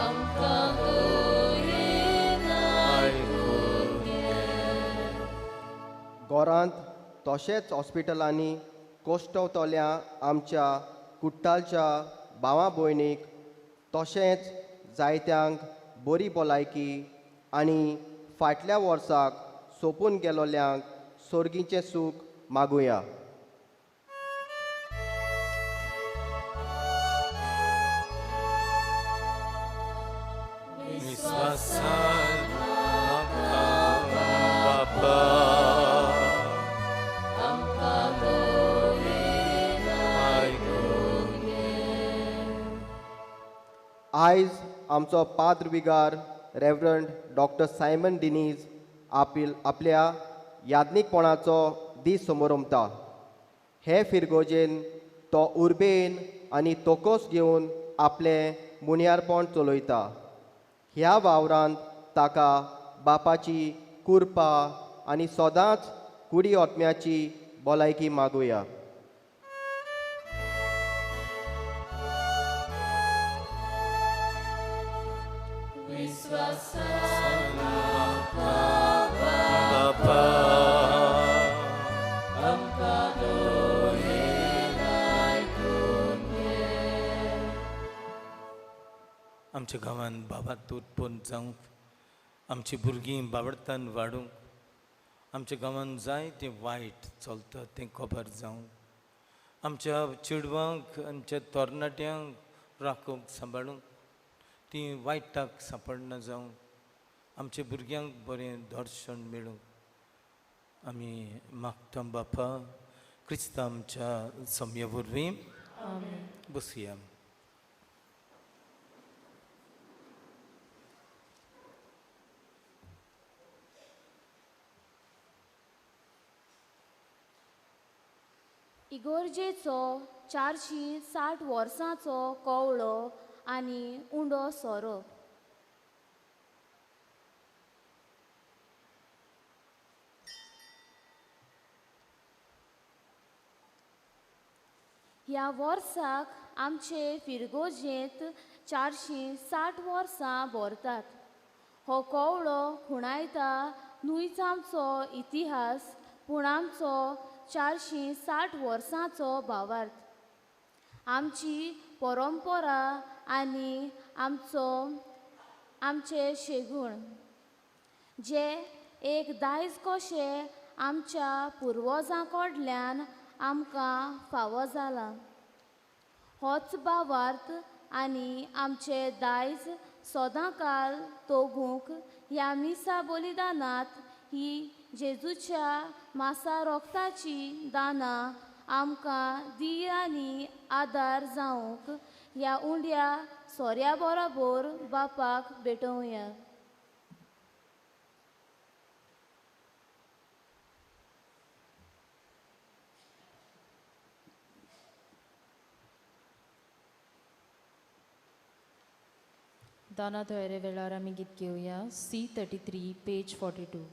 आमकां दोयेन आयकून घे. गोरांत तशेंच हॉस्पिटलांनी कोश्टवतल्या आमच्या कुट्टालच्या भावा भयणीक तशेंच जायत्यांक बरी भलायकी आनी फाटल्या वर्साक सोंपून गेलोल्यांक सोर्गीचें सूख मागुया. विश्वासान मागता बापा आमकां दोयेन आयकून घे. आयज आमचो Padu विगार Reverend doctor Simon Denise आपल्या याज्ञीकपणाचो दीस समोरमता. हे फिरगोजेन तो उर्बेन आनी तोकोस घेवन आपलें मुनियारपण चलयता. ह्या वावरांत ताका बापाची कुरपा आनी सदांच कुडी आत्म्याची भलायकी मागुया. विश्वासान मागता बापा आमकां दोयेन आयकून घे. आमच्या गांवांत बाबात उत्पन्न जावंक, आमची भुरगीं बावडतान वाडूंक, आमच्या गांवांत जाय तें वायट चलता तें खबर जावंक, आमच्या चेडवांक आमच्या तरणाट्यांक राखूंक सांबाळूंक, तीं वायटाक सांपडना जावंक, आमच्या भुरग्यांक बरें दर्शन मेळूंक आमी मागता बापा क्रिस्तांव आमच्या सम्या वरवीं. बसया. इगोर्जेचो 460 वर्सांचो कवळो आनी उंडो सोरो. ह्या वर्साक आमचे फिरगोजेंत 460 वर्सां भरतात. हो कवळो खुणायता न्हूच आमचो इतिहास पूण आमचो 460 वर्सांचो भावार्थ, आमची परंपरा आनी आमचे शेगूण जे एक दायज कशें आमच्या पुर्वजां कडल्यान आमकां फावो जाला. होच भावार्थ आनी आमचे दायज सदांकाल तोगूंक ह्या मिसा बलिदानांत ही जेजूच्या मासा रोगताची दानां आमकां दी आनी आदार जावंक ह्या उंड्या सोऱ्या बरोबर बापाक भेटोवया. दाना तयारे वेळार आमी गीत घेवया C33 page 42.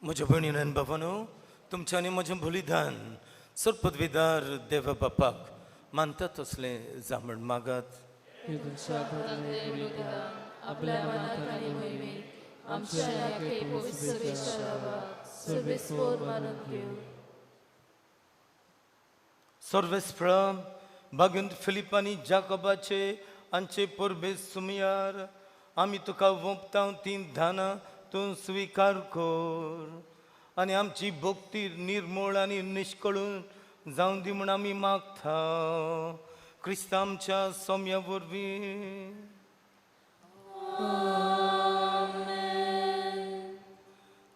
म्हज्या भयणीन आनी बाबानो, तुमच्या आनी म्हजें बलिदान सरपदवीदार देवा बापाक मानता तसलें जामण मागात. सर्वेस्प्रा बागंत फिलिप आनी जाकोबाचे आमचे परबे सुमयार आमी तुका वोंपता तीन दानां तूं स्विकार कर आनी आमची भक्ती निर्मूळ आनी निश्कळून जावं दी म्हूण आमी मागता क्रिस्तांव आमच्या सोम्या वरवीं.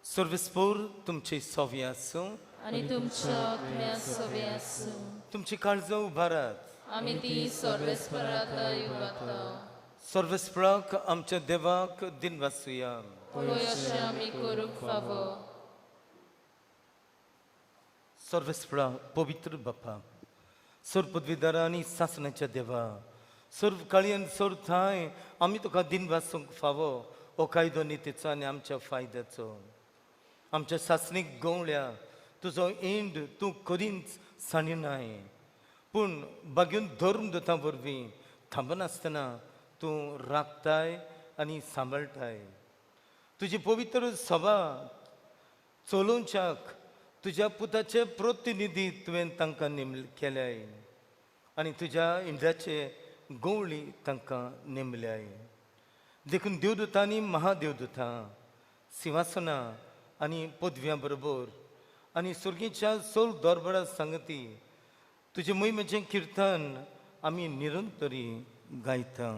सर्वेस्पोर तुमचे सोवे आसूं आनी तुमच्या आत्म्या सोवे आसूं. तुमची काळजां उबारात आमी ती सर्वेस्परात उबारता. सर्वेस्पराक आमच्या देवाक दिनवासुया. अशें आमी करूंक फावो. सर्वेस्परा पवित्र बापा, सर्वपदवीदारा आनी सासणाच्या देवा, सर्व काळी आनी सर्व थांय आमी तुका दिनवासूंक फावो हो कायदो नितीचो आनी आमच्या फायद्याचो. आमच्या सासणीक गवळ्या तुजो इंड तूं करींच सांडिनाय, पूण बागेवन धर्म दोता वरवीं थांबनासतना तूं राखताय आनी सांबाळटाय. तुजी पवित्र सभा चलोवच्याक तुज्या पुताचे प्रतिनिधी तुवें तांकां नेम केल्याय आनी तुज्या इंद्राचे गवळी तांकां नेमल्याय. देखून देवदूतां आनी महादेवदूतां सिंहासनां आनी पदव्यां बरोबर आनी सुर्गीच्या सोल दरबारा सांगती तुजे मोहिमेचें किर्तन आमी निरंतरी गायता.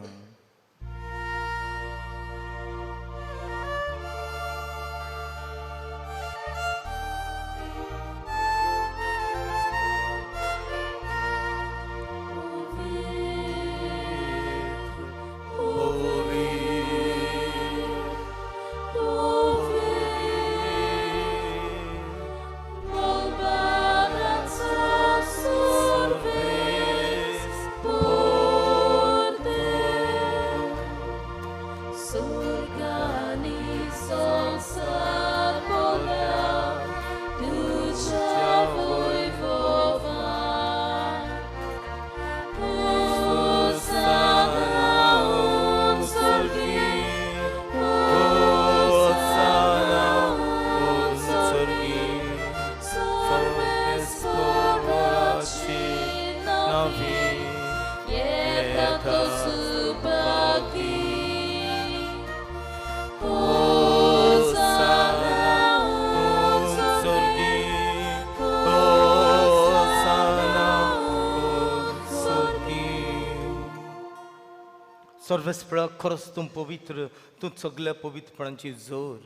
सर्वेस्परा खरोच तूं पवित्र, तूं सगल्या पवित्रपणाची जोर.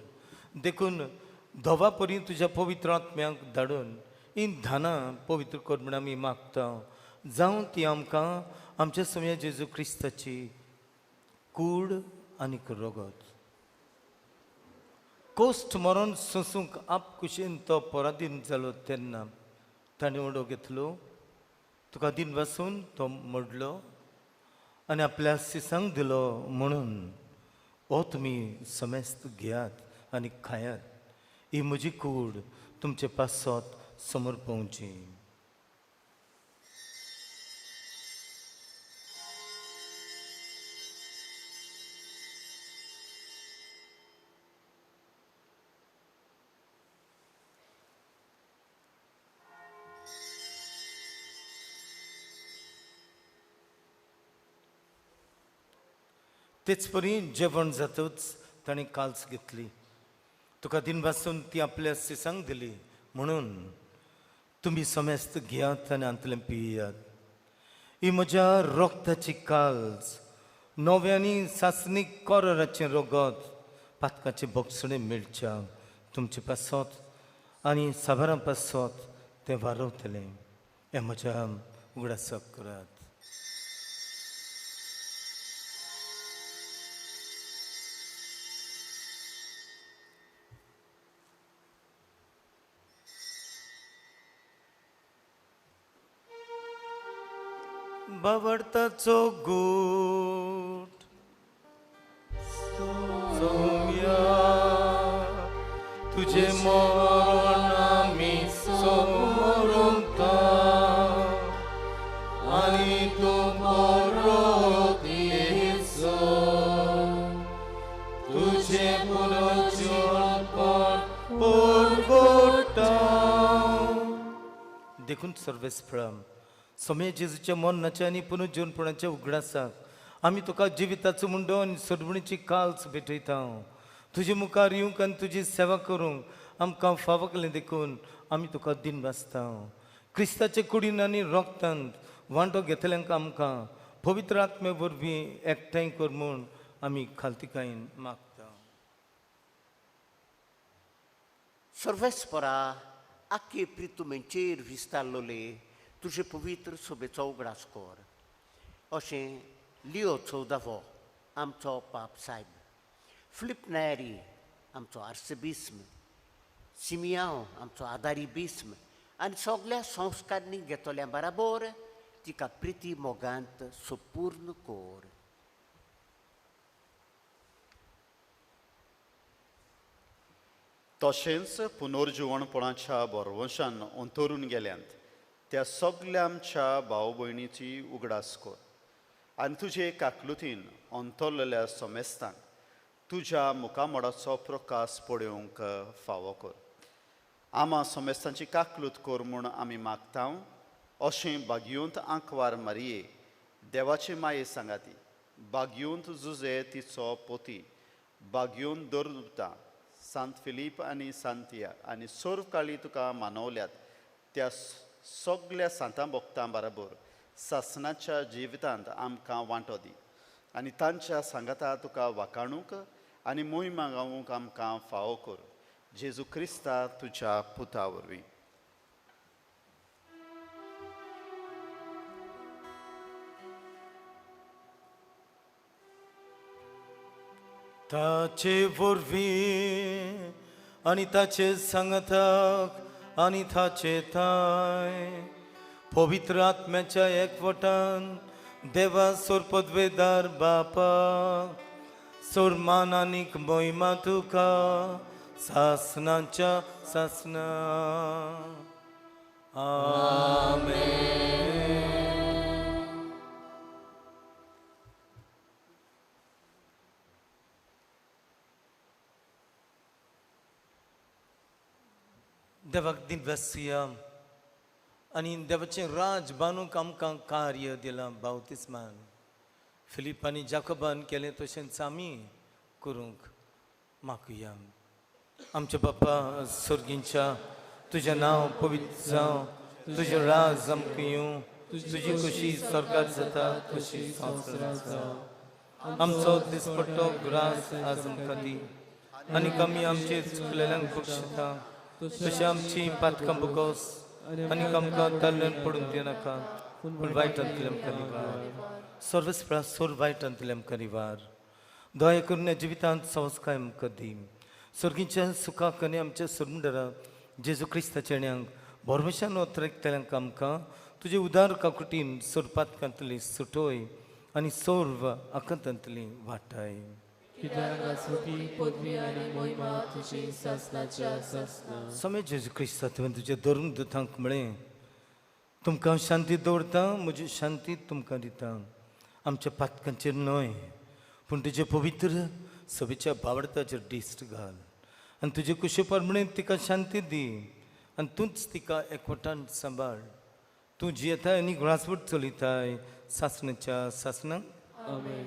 देखून धवा परी तुज्या पवित्र आत्म्याक धाडून ही धानां पवित्र कर म्हूण आमी मागता. जावं ती आमकां आमच्या सोम्या जेजू क्रिस्ताची कूड आनीक रगत. कोश्ट मरण सोंसूंक आपकुशीन तो पराधीन जालो तेन्ना ताणें उडो घेतलो, तुका दिन वासून तो मोडलो आनी आपल्या सिसांक दिलो म्हणून हो तुमी समेस्त घेयात आनी खायात. ही म्हजी कूड तुमचे पासत समोर पोवची. तेच परी जेवण जातच ताणें काल्स घेतली, तुका दिनवासून ती आपल्या सिसांक दिली म्हणून तुमी समेस्त घेयात आनी हातूंतलें पियात. ही म्हज्या रोगताची काल्स, नव्यानी सासणीक कोराचें रगत पातकाचें बोगसणें मेळच्या तुमचे पासत आनी साबारां पासत तें वारवतलें. हें म्हज्या उगडासाक करात. बावडताचो गोट सोम्या तुझे मरण आमी सोमरता आनी तूं परत येयसो तुझे पुनर्जीवनपण परगटा. देखून सर्वेस्परा सोमे जेजूच्या मरणाच्या आनी पुनर्जीवनपणाच्या उगडासाक आमी तुका जिविताचो मुंडो आनी सरबणीची काल्स भेटयता. तुजे मुखार येवंक आनी तुजी सेवा करूंक आमकां फावो केलें देखून आमी तुका दिन वाचता. क्रिस्ताचे कुडीन आनी रोगतांत वांटो घेतल्यांक आमकां पवित्र आत्मे वरवीं एकठांय कर म्हूण आमी खालतीकायेन मागता. सर्वेस्परा आख्खे प्रितुमेंचेर विस्तारलोले तुजे पवित्र सोबेचो उगडास कर. अशें लियो चौदावो आमचो पाप सायब, फिलीप नायरी आमचो आर्सेबिस्म, सिमियांव आमचो आदारी बिस्म आनी सगल्या संस्कारांनी घेतल्या बराबर तिका प्रिती मोगांत संपूर्ण कर. तशेंच पुनर्जिवणपणाच्या बरवंशान अंतरून गेल्यांत त्या सगल्या आमच्या भाव भयणीची उगडास कर आनी तुजे काकलुतीन अंतरलेल्या समेस्तांक तुज्या मुखामोडाचो प्रकाश पळोवंक फावो कर. आमा समेस्तांची काकलूत कर म्हूण आमी मागता. अशें बागयोंत आंकवार मारये देवाची माये सांगाती, बागयोंत जुजे तिचो पोती, बागयोंत दरता सांत फिलीप आनी सांतिया आनी सर्व काळी तुका मानवल्यात त्या सगल्या सांतां भक्तां बराबर सासणाच्या जिवितांत आमकां वांटो दी आनी तांच्या सांगाता तुका वाकाणूंक आनी मोहिमा गावूंक आमकां फावो कर. जेजू क्रिस्ता तुज्या पुता वरवीं. ताचे वरवीं आनी ताचे सांगाताक आनी ताचे थांय पवित्र आत्म्याच्या एकवटान देवा सोरपदवेदार बापा सोरमान आनीक मोहिमा तुका सासनाच्या सासना. आमेन. देवाक दिनवासुया आनी देवाचें राज बांदूंक आमकां कार्य दिलां बावतिस्मान फिलीप आनी जाकोबान केलें तशेंच आमी करूंक मागुया. आमच्या बापा सर्गींच्या तुजें नांव पवित्र जावं, तुजें राज आमकां येवं, तुजी खुशी स्वर्गात जाता तशी संवसारांत जावं. आमचो दिसपट्टो ग्रास आज आमकां दी आनी आमी आमचे चुकलेल्यांक बक्षिता तशें आमची पातकां बुकोस आनी आमकां ताल्ल्यान पडून दिनाका पूण वायटांतले आमकां निवार. सर्वस्प्रा सोर वायटांतले आमकां निवार. दया करून ह्या जिवितांत संस्कार आमकां दी. सर्गीच्या सुखाक आनी आमच्या सुरमुंडरा जेजू क्रिस्ताच्या येण्यांक भरवशान ओतरेकतल्यांक आमकां तुजे उदार काकुटीन सोरपातकांतली सुटोय आनी सर्व आकांतांतली वाटाय. कित्याक आसुपी पदवी आनी मोहिमा तुजी सासणाच्या सासणा. समे जेजू क्रिस्ता तुवें तुज्या धरून दुतांक म्हळें तुमकां शांती दवरता म्हजी शांती तुमकां दिता. आमच्या पातकांचेर न्हय पूण तुजे पवित्र सभेच्या बावडताचेर दिश्ट घाल आनी तुजे कुशे प्रमाणे तिका शांती दी आनी तूंच तिका एकवटान सांबाळ. तूं जियेताय आनी ग्रासवट चलयताय सासणाच्या सासणाक. आमेन.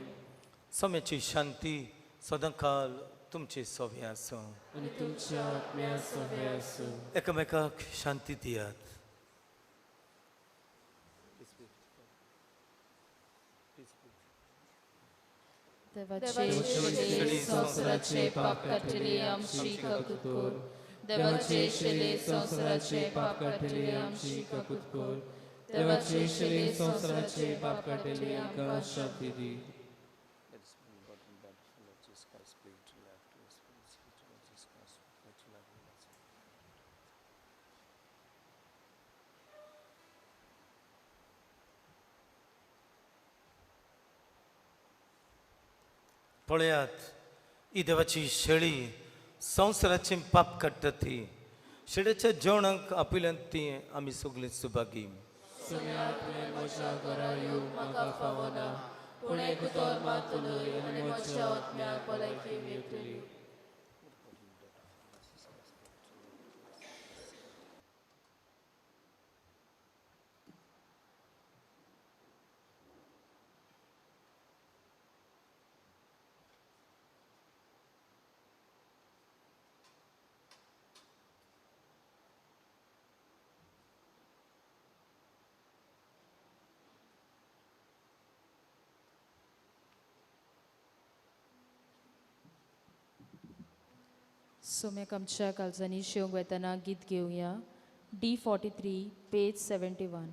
सम्याची शांती सदांकाल तुमचे सोवे आसूं आनी तुमच्या आत्म्या सोवे आसूं. एकामेकाक शांती दियात. देवाचे संवसाराचे पाप काडटली आमची काकूत कर. देवाचे शेले संवसाराचे पाप काडटली आमची काकूत कर. देवाचे शेले संवसाराचे पाप काडटली आमकां शांती दी. पळयात ही देवाची शेळी संवसाराचें पाप काडटा ती शेळ्याच्या जेवणाक आपयल्यान ती आमी सगळीं सुभागी. सोम्या तुवें म्हज्या घरा येवंक म्हाका फावना पूण एक उतर मात उलय आनी म्हज्या आत्म्याक भलायकी मेळटली. सोम्याक आमच्या काळजांनी शेवंक वेतना गीत घेवया. D43 page 71.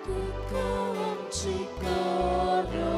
Tuka amci goro.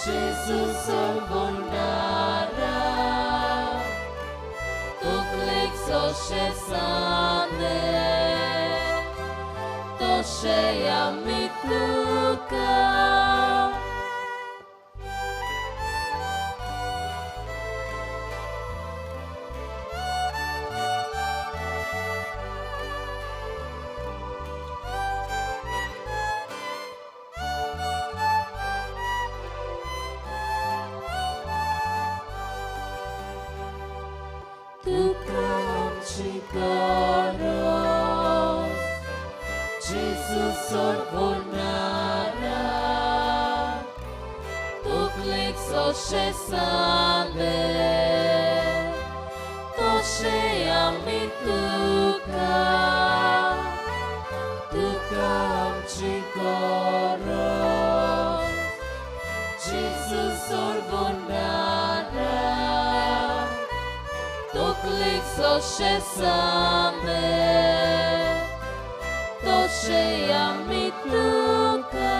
जेजू सोडवणारा तकलेक जशें सांदे तशें आमी तुका तुका आमची गरज जेजू सोडवणारा तकलेक जशें सांदे तशें आमी तुका तुका आमची गरज जेजू सोडवणारा तकलेक जशें सांदे तशें आमी तुका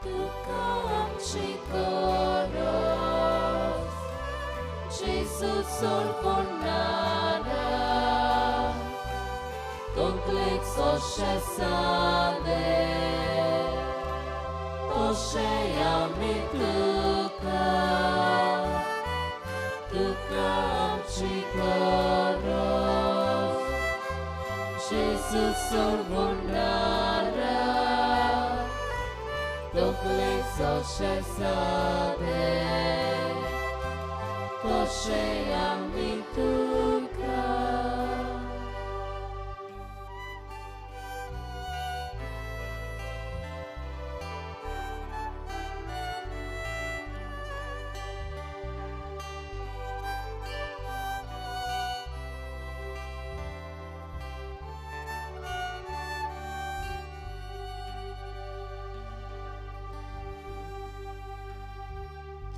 तुका आमची गरज जेजू सोडवणारा तकलेक जशें सांदे तशें आमी तुका तुका आमची गरज जेजू सोडवणारा तकलेक जशें सांदे तशें आमी तुका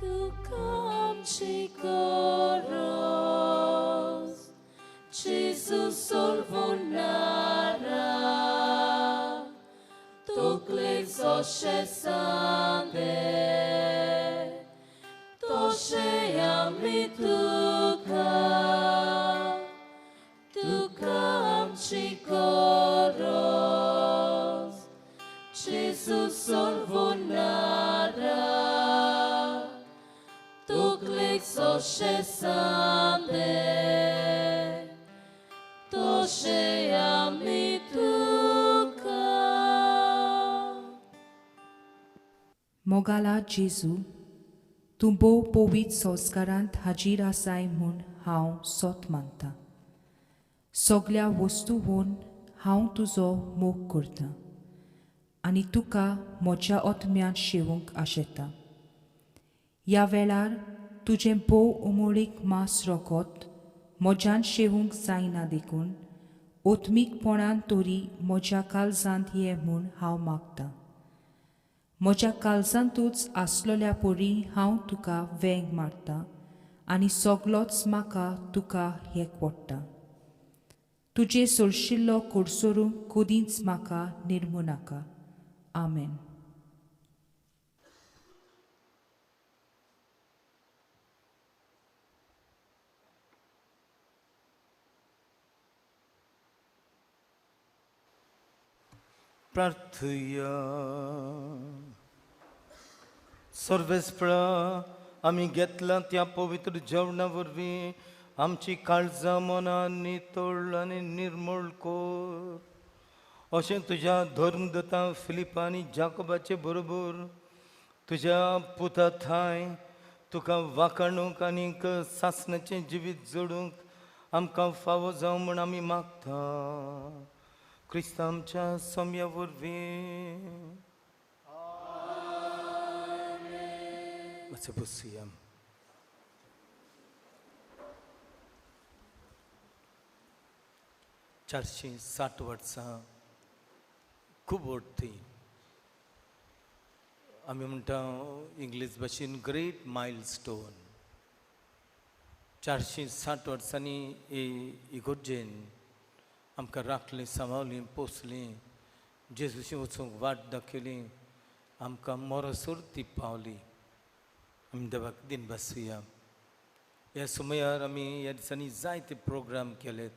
तुका आमची गरज जेजू सोडवणारा तकलेक जशें सांदे तशें आमी तुका तुका आमची गरज जेजू सोडवणारा तकलेक जशें सांदे तशें आमी तुका मोगाला जेजू तूं भोव पवित्र संस्कारांत हाजीर आसाय म्हूण हांव सोत मानता. सगल्या वस्तूहून हांव तुजो मोग करतां आनी तुका म्हज्या आत्म्यांत शेवूंक आशेता. ह्या वेळार तुजें भोव उमळीक मांस रोगत म्हज्यान शेवूंक जायना देखून ओत्मीकपणान तरी म्हज्या काळजांत ये म्हूण हांव मागतां. म्हज्या काळजांतूच आसलोल्या परी हांव तुका वेंग मारतां आनी सगलोच म्हाका तुका हेक वडटा. तुजे सोरशिल्लो कोडसोरूंक कदींच म्हाका निर्मू नाका. आमेन. प्रार्थुया. सर्वेस्परा आमी घेतला त्या पवित्र जेवणा वरवीं आमची काळजां मनां नितळ आनी निर्मळ कर. अशें तुज्या धर्मदता फिलिपा आनी जाकोबाचे बरोबर तुज्या पुता थांय तुका वाखाणूंक आनीक सासणाचें जिवीत जोडूंक आमकां फावो जावं म्हूण आमी मागता. क्रिस्तांव आमच्या सोम्या वरवीं. मातशें बसुया. 460 वर्सां खूब व्हड ती. आमी म्हणटा इंग्लीश भाशेन ग्रेट मायल स्टोन. 460 वर्सांनी हे इगोर्जेन आमकां राखली, सांबाळली, पोसली, जेजूशी वचूंक वाट दाखयली, आमकां मोरोसर ती पावली. आमी देवाक दिन बसुया. ह्या समयार आमी ह्या दिसांनी जायते प्रोग्राम केलेत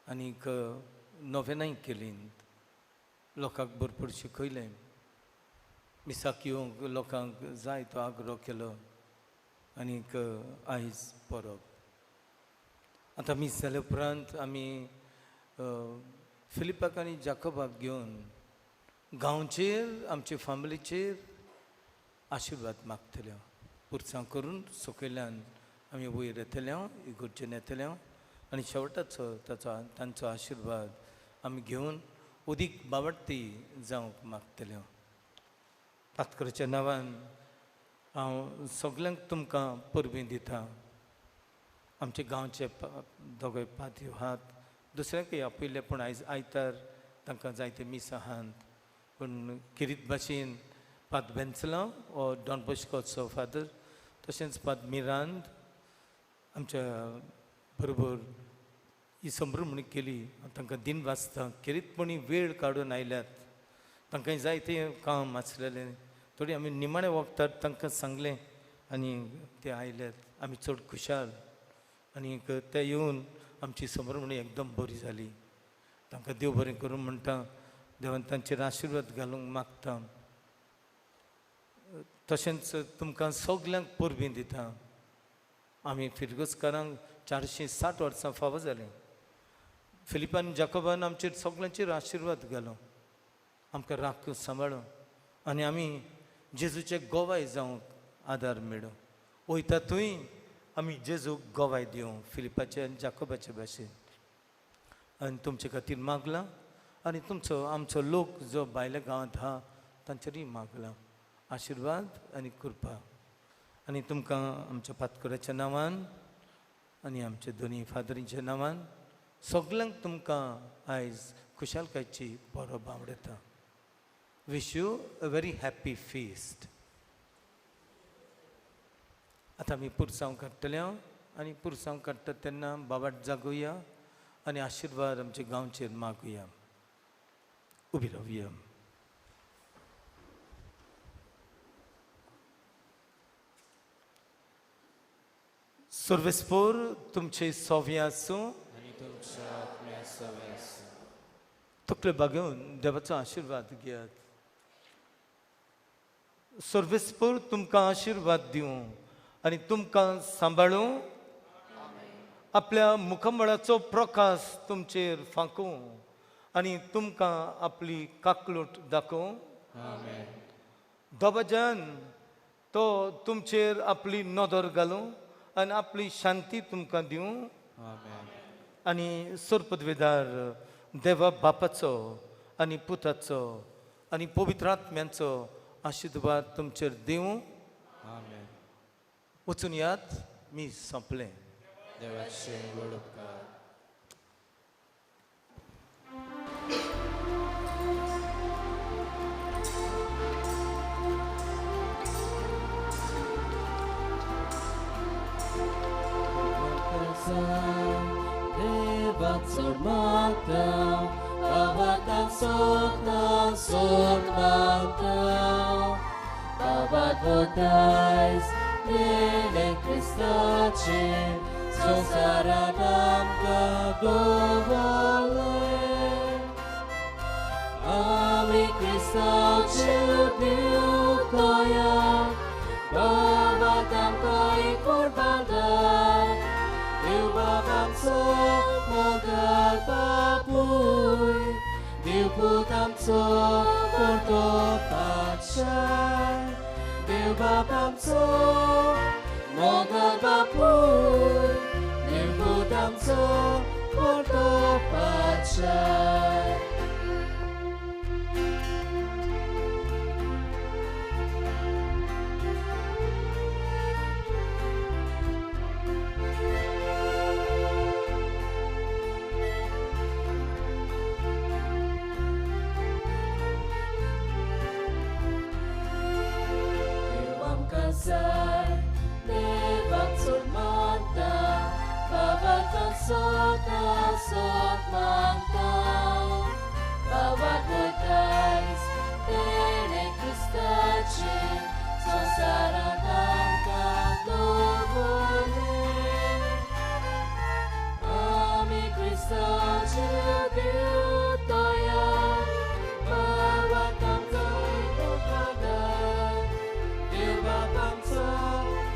आनीक नोवेनाय केलीं, लोकांक भरपूर शिकयलें, मिसाक येवंक लोकांक जाय तो आग्रो केलो आनीक आयज परब. आतां मीस जाल्या उपरांत आमी फिलिपाक आनी जाकोबाक घेवन गांवचेर आमचे फामिलीचेर आशिर्वाद मागतले. पुरसां करून सकयल्यान आमी वयर येतले, इगोर्जेन येतले आनी शेवटाचो ताचो तांचो आशिर्वाद आमी घेवन उदीक बावडती जावंक मागतले. पातकराच्या नांवान हांव सगल्यांक तुमकां परबीं दिता. आमचे गांवचे दोगय पाद्री आहात, दुसऱ्यांकय आपयले, पूण आयज आयतार तांकां जायते मीस आहात. पूण किरीत भाशेन पाद बेन्सलांव हो डॉन बॉस्कोचो फादर, तशेंच पाद मिरांद आमच्या बरोबर ही संभ्रमणी केली. तांकां दिन वाचता किरीतपणी वेळ काडून आयल्यात. तांकां जायतें काम आसलेलें, थोडी आमी निमाणे वखदार तांकां सांगलें आनी ते आयल्यात. आमी चड खुशाल आनीक ते येवन आमची संभ्रमणी एकदम बरी जाली. तांकां देव बरें करूं म्हणटा, देवान तांचेर आशिर्वाद घालूंक मागता. तशेंच तुमकां सगल्यांक परबीं दिता. आमी फिरगोजकारांक 460 वर्सां फावो जालीं. फिलिपान जाकोबान आमचेर सगल्यांचेर आशिर्वाद घालो, आमकां राखून सांबाळो आनी आमी जेजूचे गोवाय जावंक आदार मेळो. वयता थंय आमी जेजूक गोवाय दिवं फिलिपाचे आनी जाकोबाचे भाशेन. आनी तुमचे खातीर मागलां आनी तुमचो आमचो लोक जो भायल्या गांवांत आहा तांचेरूय मागलां आशिर्वाद आनी कृपा. आनी तुमकां आमच्या पातकराच्या नांवान आनी आमच्या दोनी फादरींच्या नांवान सगल्यांक तुमकां आयज खुशालकायची परब आवडटा. Wish you a very happy feast. आतां आमी पुरसांव काडटले आनी पुरसांव काडटा तेन्ना बाबाट जागोवया आनी आशिर्वाद आमच्या गांवचेर मागुया. उबी रावया. सर्वेस्पोर तुमचे सोवे आसूं आनी तुमच्या आत्म्या सोवे आसूं. तकले बागेवन देवाचो आशिर्वाद घेयात. सर्वेस्पोर तुमकां आशिर्वाद दिवं आनी तुमकां सांबाळूं, आपल्या मुखमळाचो प्रकाश तुमचेर फांकूं आनी तुमकां आपली काकलूट दाखोवं. दबाज्यान तो तुमचेर आपली नदर घालूं आनी आपली शांती तुमकां दिवं. आनी सरपदवेदार देवा बापाचो आनी पुताचो आनी पवित्र आत्म्यांचो आशिर्वाद तुमचेर दिवं. वचून यात. मी सोंपलें. देवाचे व्हड उपकार. देवाक चड मागता, बाबाक सोदता सोद मागता, बाबाक वोटायस देणे क्रिस्ताचे संवसारांत आमकां दवरलें. आमी क्रिस्ताचे दिवतोया, बाबाक आमकां एक कुर्बान देव बाबांचो मोगाळ बापूय, देव पूत आमचो परतो पातशाय, देव बाबांचो मोगाळ बापूय, देव पूत आमचो परतो पातशाय. सोता सोत मानता बाबा वयतायस तेणे क्रिस्ताचे संवसारांत आमकां दवरले आमी क्रिस्ताचे देवतया बाबा आमचो आदार देव बाप आमचो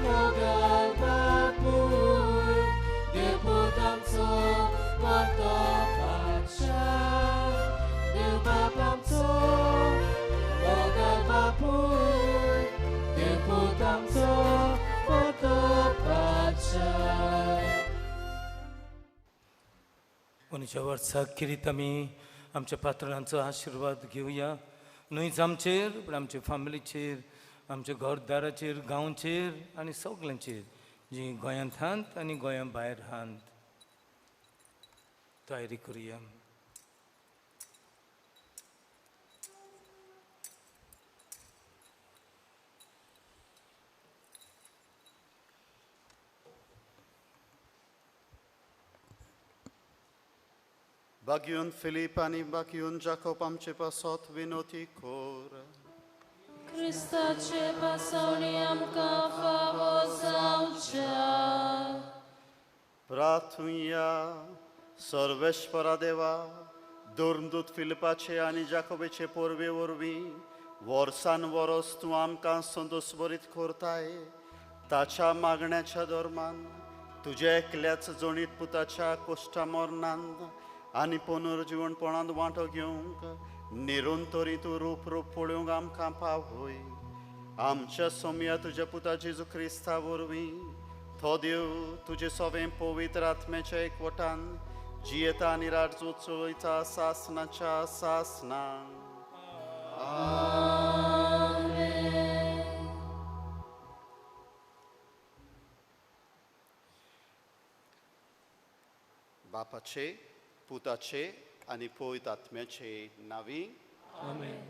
मोगाळ बापूय देव पूत आमचो मोठो पातशा देव बाप आमचो मोगाळ बापूय देव पूत आमचो मोठो पातशा. अंदूच्या वर्साक किरीत आमी आमच्या पात्रांचो आशिर्वाद घेवया, न्हयच आमचेर पूण आमच्या फामिलीचेर, आमच्या घरदाराचेर, गांवचेर आनी सगल्यांचेर जी गोंयांत आहात आनी गोंया भायर आहात. तयारी करुया. बागयून फिलीप आनी बागयून जाकोब आमचे पासत विनोती कोर. क्रिस्ताचे पासवणी आमकां फावो जावच्या. प्रार्थुया. सर्वेश्वरा देवा, धर्मदूत फिलिपाचे आनी जाकोबेचे पोरवे वरवीं वर्सान वरस तूं आमकां संतोश बरीत करताय. ताच्या मागण्याच्या धर्मान तुज्या एकल्याच जोणीत पुताच्या कोश्टा मरणान आनी पुनर्जिवणपणांत वांटो घेवंक निरंतरी तूं रूप रूप पळोवंक आमकां पावय. आमच्या सोम्या तुज्या पुता जेजू क्रिस्ता वरवीं तो देव तुजे सवें पवित्र आत्म्याच्या एकवटान जियेता आनी राजू चलयता सासनाच्या सासना. बापाचे, पुताचे आनी पवित्र आत्म्याचे नांवी आमेन.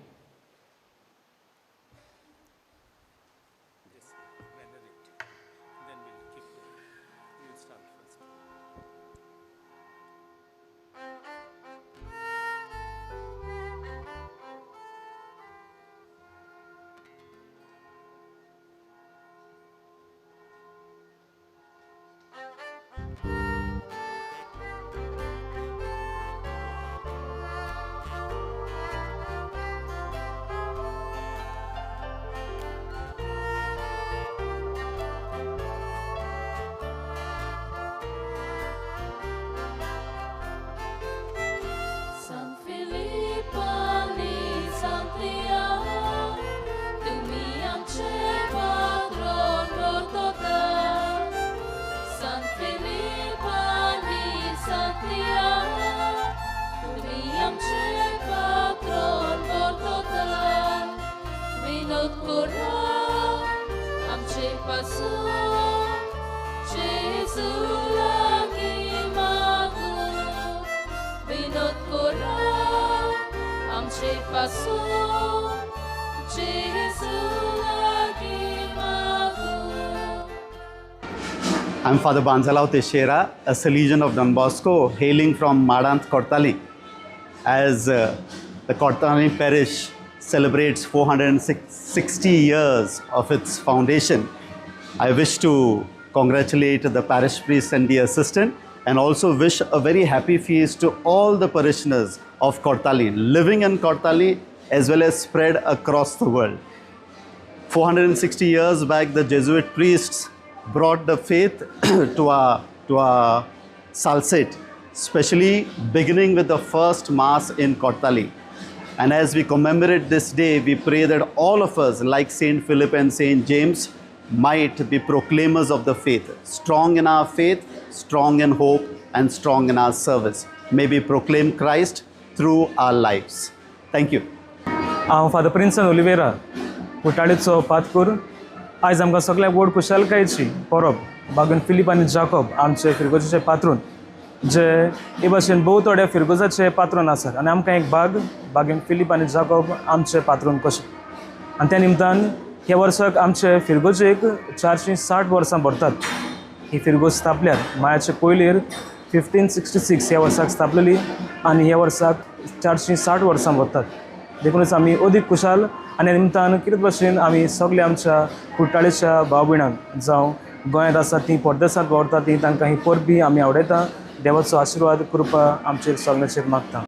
I'm Father Banzalao Teixeira, a Salesian of Don Bosco, hailing from Madant, Cortalim. As the Cortalim parish celebrates 460 years of its foundation, I wish to congratulate the parish priest and the assistant, and also wish a very happy feast to all the parishioners of Cortalim, living in Cortalim as well as spread across the world. 460 years back, the Jesuit priests brought the faith to our Salcete, especially beginning with the first Mass in Cortalim. And as we commemorate this day, we pray that all of us, like Saint Philip and Saint James, might be proclaimers of the faith, strong in our faith, strong in hope, and strong in our service. May we proclaim Christ through our lives. Thank you. हांव father प्रिन्सन Oliveira, कुटाळीचो पातकूर. आयज आमकां सगळ्याक व्हड खुशालकायेची परब बागून फिलीप आनी जाकोब आमचे फिरगोजीचे पात्रून, जे हे भाशेन भोव थोड्या फिरगोजाचे पात्रून आसात आनी आमकां एक भाग बागेन फिलीप आनी जाकोब आमचे पात्रून कशें. आनी त्या निमतान ह्या वर्साक आमचे फिरगोजेक 460 वर्सां भरतात. ही फिरगोज स्थापल्यार मायाचे पयलीर 1566 ह्या वर्साक स्थापलेली आनी ह्या वर्साक 460 वर्सां वतात. देखूनच आमी अदीक खुशाल आनी ह्या निमतान कितें भशेन आमी सगळे आमच्या कुट्टाळेच्या भाव भयणांक जावं गोंयांत आसा तीं परदेसांत वावुरता तीं तांकां ही परबी आमी आवडयता. देवाचो आशिर्वाद कृपा आमचेर सगळ्यांचेर मागता.